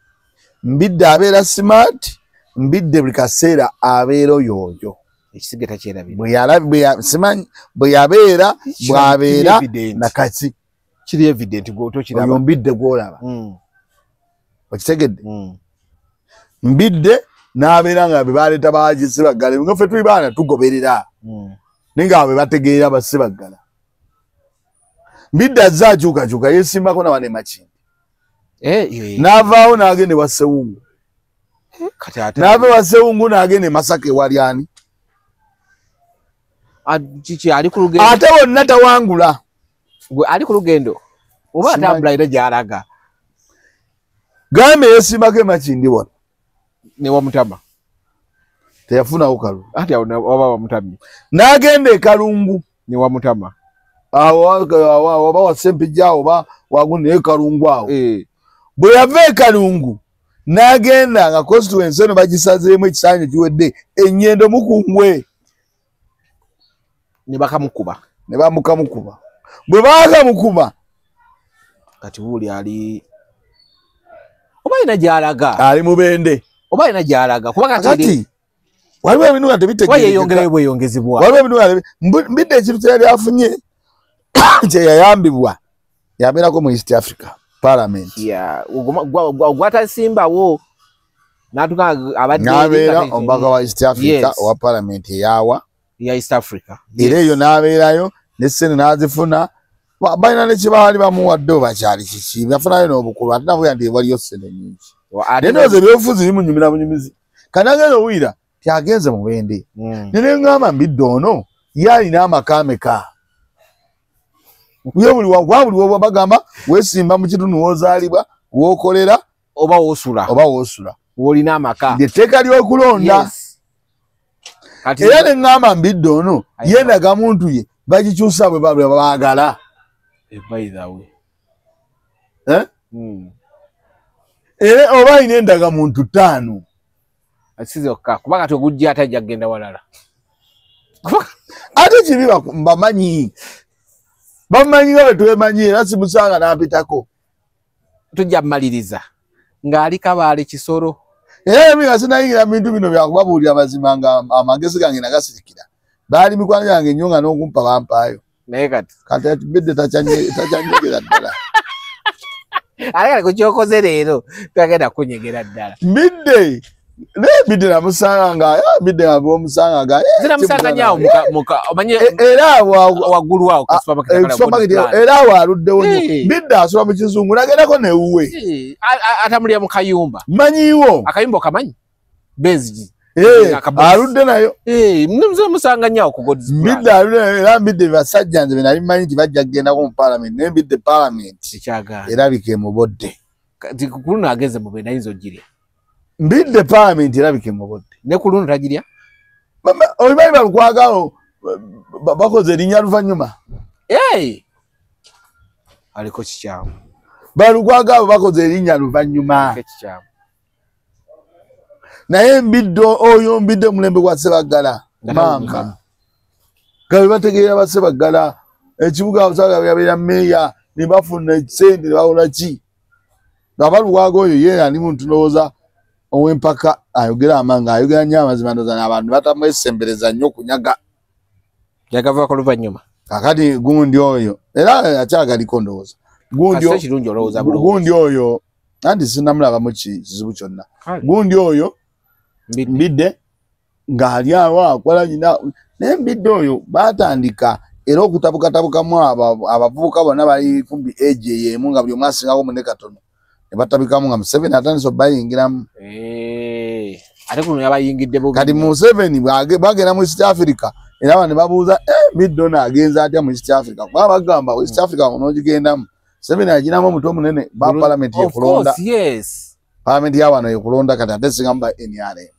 Mbidde abeera smart. Mbidde buli kaseera abeera oyoyo. Ekisige takyerabira. Bwe yabeera bw'abeera nakati. Kiri evident gwe otokiraba. Oyo Mbidde gw'olaba. Okitegedde? Mbidde n'abeera nga be baleeta bagisibagala. Nga ffe tuli baana tugoberera. Naye nga be bategeera basibagala. Mbidde azze akyukakyuka yeesimbako na wano e Makindye. N'avaawo n'agenda ewa Ssewungu. N'ava ewa Ssewungu n'agenda e Masaka ewali ani? Ate bonna tawangula. Ali ku lugendo. Oba atambula era gy'alaga. Gambe yeesimbako e Makindye wano. Ne wamutama. Teyafunawo kalulu. Ate oba wamutamye. N'agenda e Kalungu. Ne wamutama. Awo oba wa Ssempijja awo oba wagundi naye Kalungu awo. Bwe yava e Kalungu n'agenda nga constituency eno bagisazeemu ekisaanyi kiwedde ennyendo Mukungwe. Ne bakamukuba. Ne bamukamukuba. Bwe baakamukuba. Kati wuuli ali oba alina gy'alaga. Ali Mubende. Oba alina gy'alaga. Kuba kati waliwo ebintu nga tebitegeerekeka. Yeyongerayo bweyongezebwa. Waliwo ebintu nga Mbidde ekintu kye yali afunye kye yayambibwa yabeerako mu East Africa Parliament. Gwatasimbawo n'atuuka abadde n'abeera omubaka wa East Africa owa Parliament eyawa ya East Africa. Era eyo n'abeerayo ne ssente n'azifuna. Balina ne kye baali bamuwadde oba kyali kiki yafunayo n'obukulu ate navuga nti waliyo ssente nnyingi. Naye ndowooza ebyobufuzi bimunyumira bunyumizi. Kati agenda owulira nti agenze Mubende. Ne neŋŋamba Mbidde ono ye alina amaka ameka. Ye buli woba bagamba weesimba mu kitundu w'ozaalibwa, w'okolera oba w'osula. Oba w'osula. W'olina amaka. Etteeka ly'okulonda. Era ne ŋŋamba Mbidde ono ye endagamuntu ye bagikyusa bwe baagala. By the way. Era oba alina endagamuntu 5. Si zokka kuba kati ogujja ate ajja kugenda walala. Ate kibi bamanyi. Bamanyi nga bwe twemanyi era simusanga n'ampitako. Tujja mmaliriza ng'ali Kabaale Kisoro. Era nga sinayingira bintu bino byakubabuulira mazima nga amagezi gange nagasirikira. Baali mikwano gyange nnyo nga n'okumpa bampaayo. Naye kati. Kati Mbidde takyanyegera ddala. Ate kati ku ky'okoze leero tagenda kunyegera ddala. Mbidde naye Mbidde namusanga nga Mbidde nga bw'omusanga nga zinamusanga nnyo awo omanye era waggulu awo ku supermarket era awo aluddewo nnyo. Mbidde asula mu kizungu nagendako newuwe. Atamulira mu kayumba. Mmanyiwo. Akayumba okamanyi? Benzi. Aludde nayo. Musanga nnyo awo ku God's Plan. Mbidde aludde nayo era Mbidde basajja nze be nali mmanyi nti bajja kugendako mu Parliament naye Mbidde Parliament erabika emubodde. Kati ku luno agenze Mubende ayinza ogirya. Mbidde Parliament erabika emubodde. Ne ku luno tagirya? Obimanyi Balukwago bakoze erinnya luvannyuma. Aliko kikyamu. Balukwago abo bakoze erinnya luvannyuma. Naye Mbidde oyo Mbidde mulembe gwa Ssebaggala. Maama. Nga bwe bategeera ba Ssebaggala ekibuga Busaaga yabeera mmeeya ne bafuna essente ne bakola ki. Nga Balukwago oyo ye ali muntu ndowooza ow'empaka ayogera amanga ayogera nnyo amazima ndowooza abantu batamwesembereza nnyo kunyaga. Yagavaako luvannyuma. Kakati gundi oyo era akyagaliko ndowooza. Gundi oyo anti sinamulabamu kizibu kyonna. Gundi oyo Mbidde ng'ali awo akola nyina, naye Mbidde oyo baatandika era okutabukatabukamu abavubuka bonna bali kumbi age y'emu nga buli omu asingako munne katono ne batabikamu nga Museveni atandise obayingiramu. Ate kuno yabayingidde bubi. Kati Museveni bwagenda mu East Africa era abantu ne babuuza Mbidde ono agenze atya mu East Africa, kuba bagamba East Africa onoogigendamu Museveni aginamu omutwe omunene ba parliament yekulonda. Parliament ya wano yekulonda kati ate singamu ba NRM.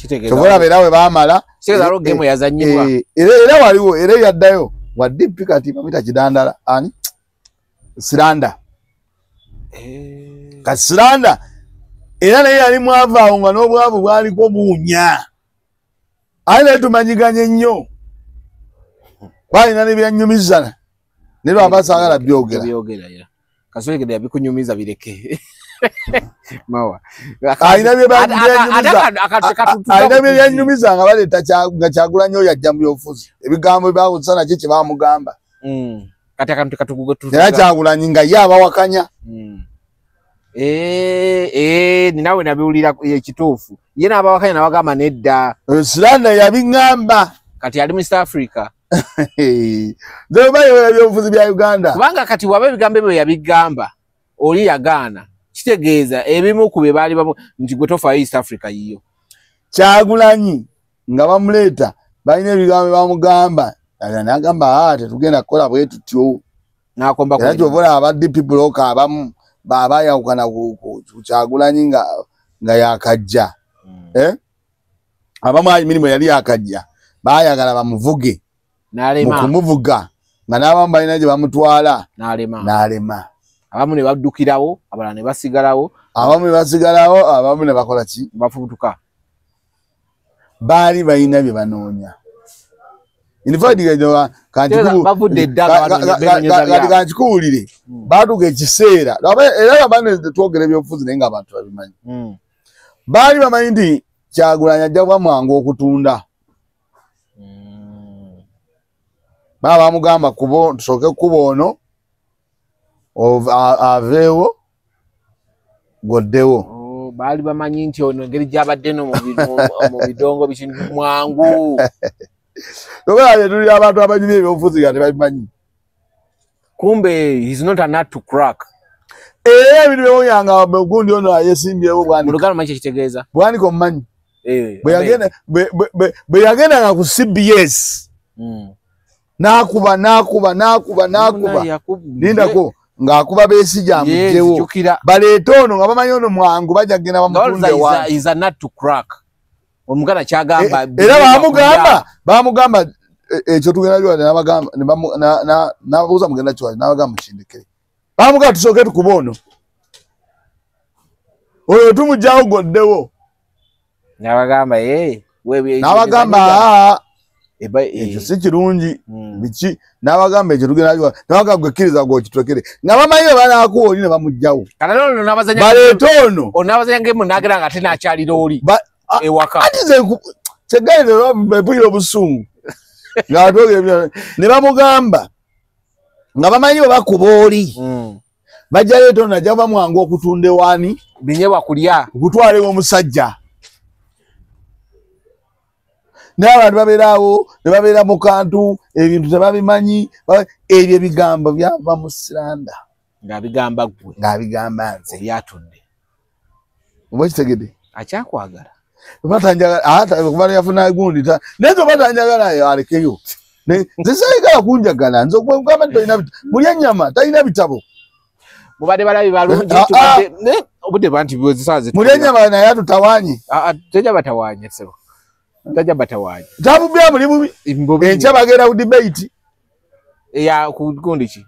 Kyova olaba era we baamala era waliwo era yaddayo wa DP kati bamuyita Kidandala ani Siranda. Kati Siranda era naye yali mwavu awo nga n'obwavu bwaliko buwunya, aye naye tumanyiganye nnyo, balina ne byanyumizana ne lwaba saagala byogera. Kasolegedde yabikunyumiza bireke. Mawa. Alina bye byanyumiza nga baleeta nga Kyagulanyi oyo ajja mu byobufuzi, ebigambo byakozesa nakyo kye bamugamba. Kati akantu katugugo era Kyagulanyi nga ye abawakanya. Ninawe nabiwulira ekituufu. Ye n'abawakanya n'abagamba nedda. Siranda yabiŋŋamba. Kati ali mu East Africa. Nze bayobola ebyobufuzi bya Uganda. Kubanga kati waba ebigambo ebyo yabigamba, oli yagaana. Kitegeeza ebimu ku bye baali bamu nti gwe tofaayo East Africa yiyo. Kyagulanyi nga bamuleeta balina ebigambo bamugamba, n'agamba tetugenda kukola bwe tutyo. Era kyova olaba aba DP block abamu baabayawukana ku Kyagulanyi nga yakajja. Abamu emirimu yali yakajja baayagala bamuvuge mu kumuvuga nga n'abamu balina gye bamutwala n'alema. Abamu ne baddukirawo, abalala ne basigalawo. Abamu ne basigalawo, abamu ne bakola ki? Bafubutuka. Baali balina bye banoonya. In fact, kankikuwulire baatuuka ekiseera era abana twogera ebyobufuzi naye ng'abantu babimanyi. Baali bamanyi nti Kyagulanyi ajja kuba mwangu okutunda. Baba bamugamba tusooke kuba ono aveewo goddewo. Baali bamanyi nti ono engeri gy'abadde no mu bidongo bikintu mwangu. Oba tuli abantu abanyumya ebyobufuzi nga tebabimanyi. Kumbe he's not a nut to crack. Era ebintu byewunyanga gundi ono ayesimbyewo bwanika. Mu Luganda omanyi kyekitegeeza? Bwanika omumanyi. Bwe yagendanga ku CBS n'akuba n'akuba n'akuba n'akuba lindako ng'akuba Besigye amugyewo baleete ono nga bamanyi ono mwangu bajja kugenda bamutunde wange. He's a nut to crack. Omuganda kyagamba era bamugamba ekyo tugenda kiwala n'abagamba n'ababuuza mugenda kiwala n'abagamba mukindekere. Bamugamba tusooke tukube ono oyo tumugyawo goddewo. N'abagamba n'abagamba ekyo si kirungi biki n'abagamba ekyo tugenda kiwala n'abagamba gwe kkiriza gw'okitwekere nga bamanyi bwe banaakuwa oli ne bamugyawo. Baleete ono n'abazanya ngemu n'agera nga ate n'akyalira oli ewaka. Ati nze kyegaire mpulira obusungu nga twogera ne bamugamba nga bamanyi bwe bakuba oli bajja leeta ono ajja kuba mwangu okutunda ewaani binyebwa kulya okutwala ew'omusajja. Naye abantu babeera awo ne babeera mu kantu ebintu tebabimanyi. Ebyo ebigambo byava mu Siranda ng'abigamba ggwe ng'abigamba nze byatudde. Oba okitegedde? Akyakwagala. Kuba yafuna gundi naye oba tanjagala alekeyo. Nze saagala kunjagala nze okugamba nti tolina mulya nnyama talina bitabo. Mubadde balabi balungi obudde banti bwezisaaze. Mulya nnyama naye atutawaanye. Tajja batawaanye ssebo. Tajja batawaanye. Tabubya muli bubi. Enkya bagenda ku debate. Eya ku gundi ki?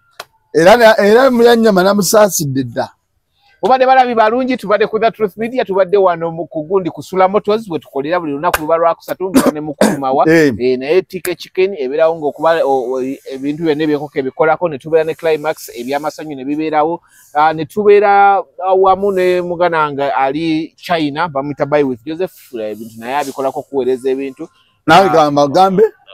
Era mulya nnyama namusaasidde dda. Mubadde balabi balungi tubadde ku The Truth Media tubadde wano mu kugundi kusula Motors we tukolera buli lunaku luba lwakusatu ne mukulu Mawa naye TK Chicken ebeerawo ng'okuba ebintu byonna ebyenkoko ebikolako ne tubeera ne Climax ebyamasanyu ne bibeerawo ne tubeera wamu ne muganda nga ali China bamuyita Buy with Joseph ebintu naye abikolako okuweereza ebintu. Nawe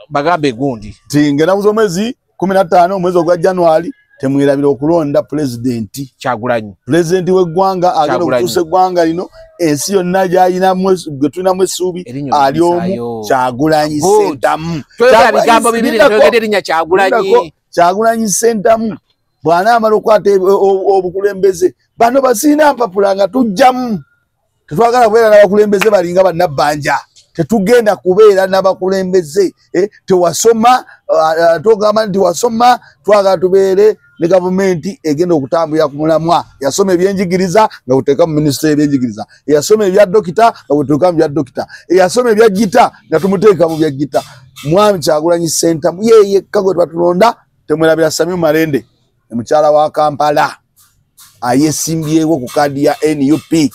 bagambe gundi nti ngenda kuza omwezi 15 omwezi ogwa January Temwerabira okulonda pulezidenti Kyagulanyi, pulezidenti w'eggwanga agenda okutuusa eggwanga lino ensi yonna gy'alinamu gwe tulinamu essuubi ali omu, Kyagulanyi Ssentamu. Bigambo bibiri toyogedde erinnya Kyagulanyi. Kyagulanyi Ssentamu bw'anaamala okukwata obukulembeze, bano basiina mpapula nga tujjamu. Tetwagala kubeera n'abakulembeze balinga bannabbanja. Tetugenda kubeera n'abakulembeze tewasoma, togamba nti wasoma. Twagala tubeere ne gavumenti egenda okutambulira ku mulamwa. Yasoma ebyenjigiriza nga buteeka mu minisitule y'ebyenjigiriza, eyasoma ebya dokita nga buteeka mu bya dokita, eyasoma ebya gita nga tumuteeka mu bya gita. Mwami Kyagulanyi Ssentamu ye yekka gwe twatulonda. Temwerabira Samiu Malende, omukyala wa Kampala ayesimbyewo ku kaadi ya NUP.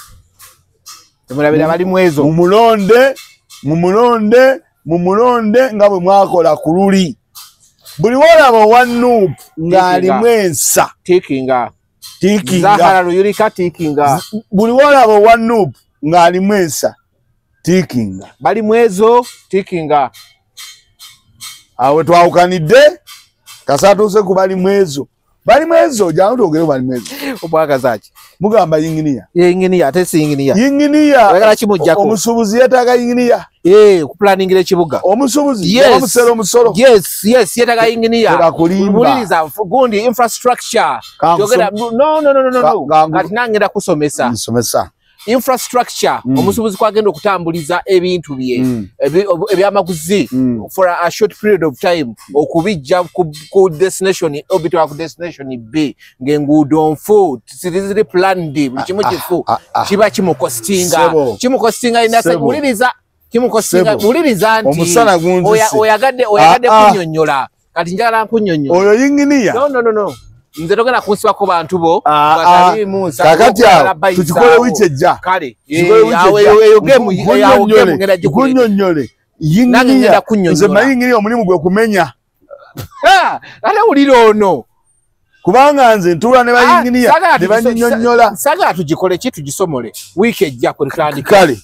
Temwerabira bali mwezo. Mumulonde, mumulonde, mumulonde nga bwe mwakola ku luli. Buli wolaba owa NUP ng'alimu ensa, tiikinga, tiikinga. Zahara Luyirika tiikinga. Buli wolaba owa NUP ng'alimu ensa, tiikinga. Bali mwezo tiikinga. Awo twawukanidde kasatuuse ku bali mwezo. Bali mwezo, jangu twogere bali mwezo. Obwagaza ki? Mugamba yinginiya. Yinginiya ate si yinginiya. Yinginiya. Oyagala kimuggyako. Omusuubuzi yeetaaga yinginiya. Okuplaningira ekibuga. Omusuubuzi Yes. bamusera omusolo. Yes, yeetaaga yinginiya. Tebakulimba. Wuliriza gundi infrastructure. Yogera no no no no no. Kati nange ngenda kusomesa. Nsomesa. Infrastructure omusuubuzi kwagenda okutambuliza ebintu bye ebyamaguzi for a short period of time okubijja ku destination obitwa ku destination B ng'enguudo nfu ziri planned buli kimu kifu kiba kimukostinga kimukostinga inasa wuliriza kimukostinga wuliriza nti omusana gunzise oyagadde kunnyonnyola kati njagala nkunnyonnyola oyo yinginiya. No no no no, nze togenda kunsibako bantu bo kakati awo tukikole wiiki ejja. Kale nkunnyonnyole yinginiya. Nze manyi yinginiya omulimu gwe kumenya. Ate wulira ono kubanga nze ntuula ne bayinginiya ne bannyonnyola. Saagala tugikole ki, tugisomole wiiki ejja kwe tutandika. Kale.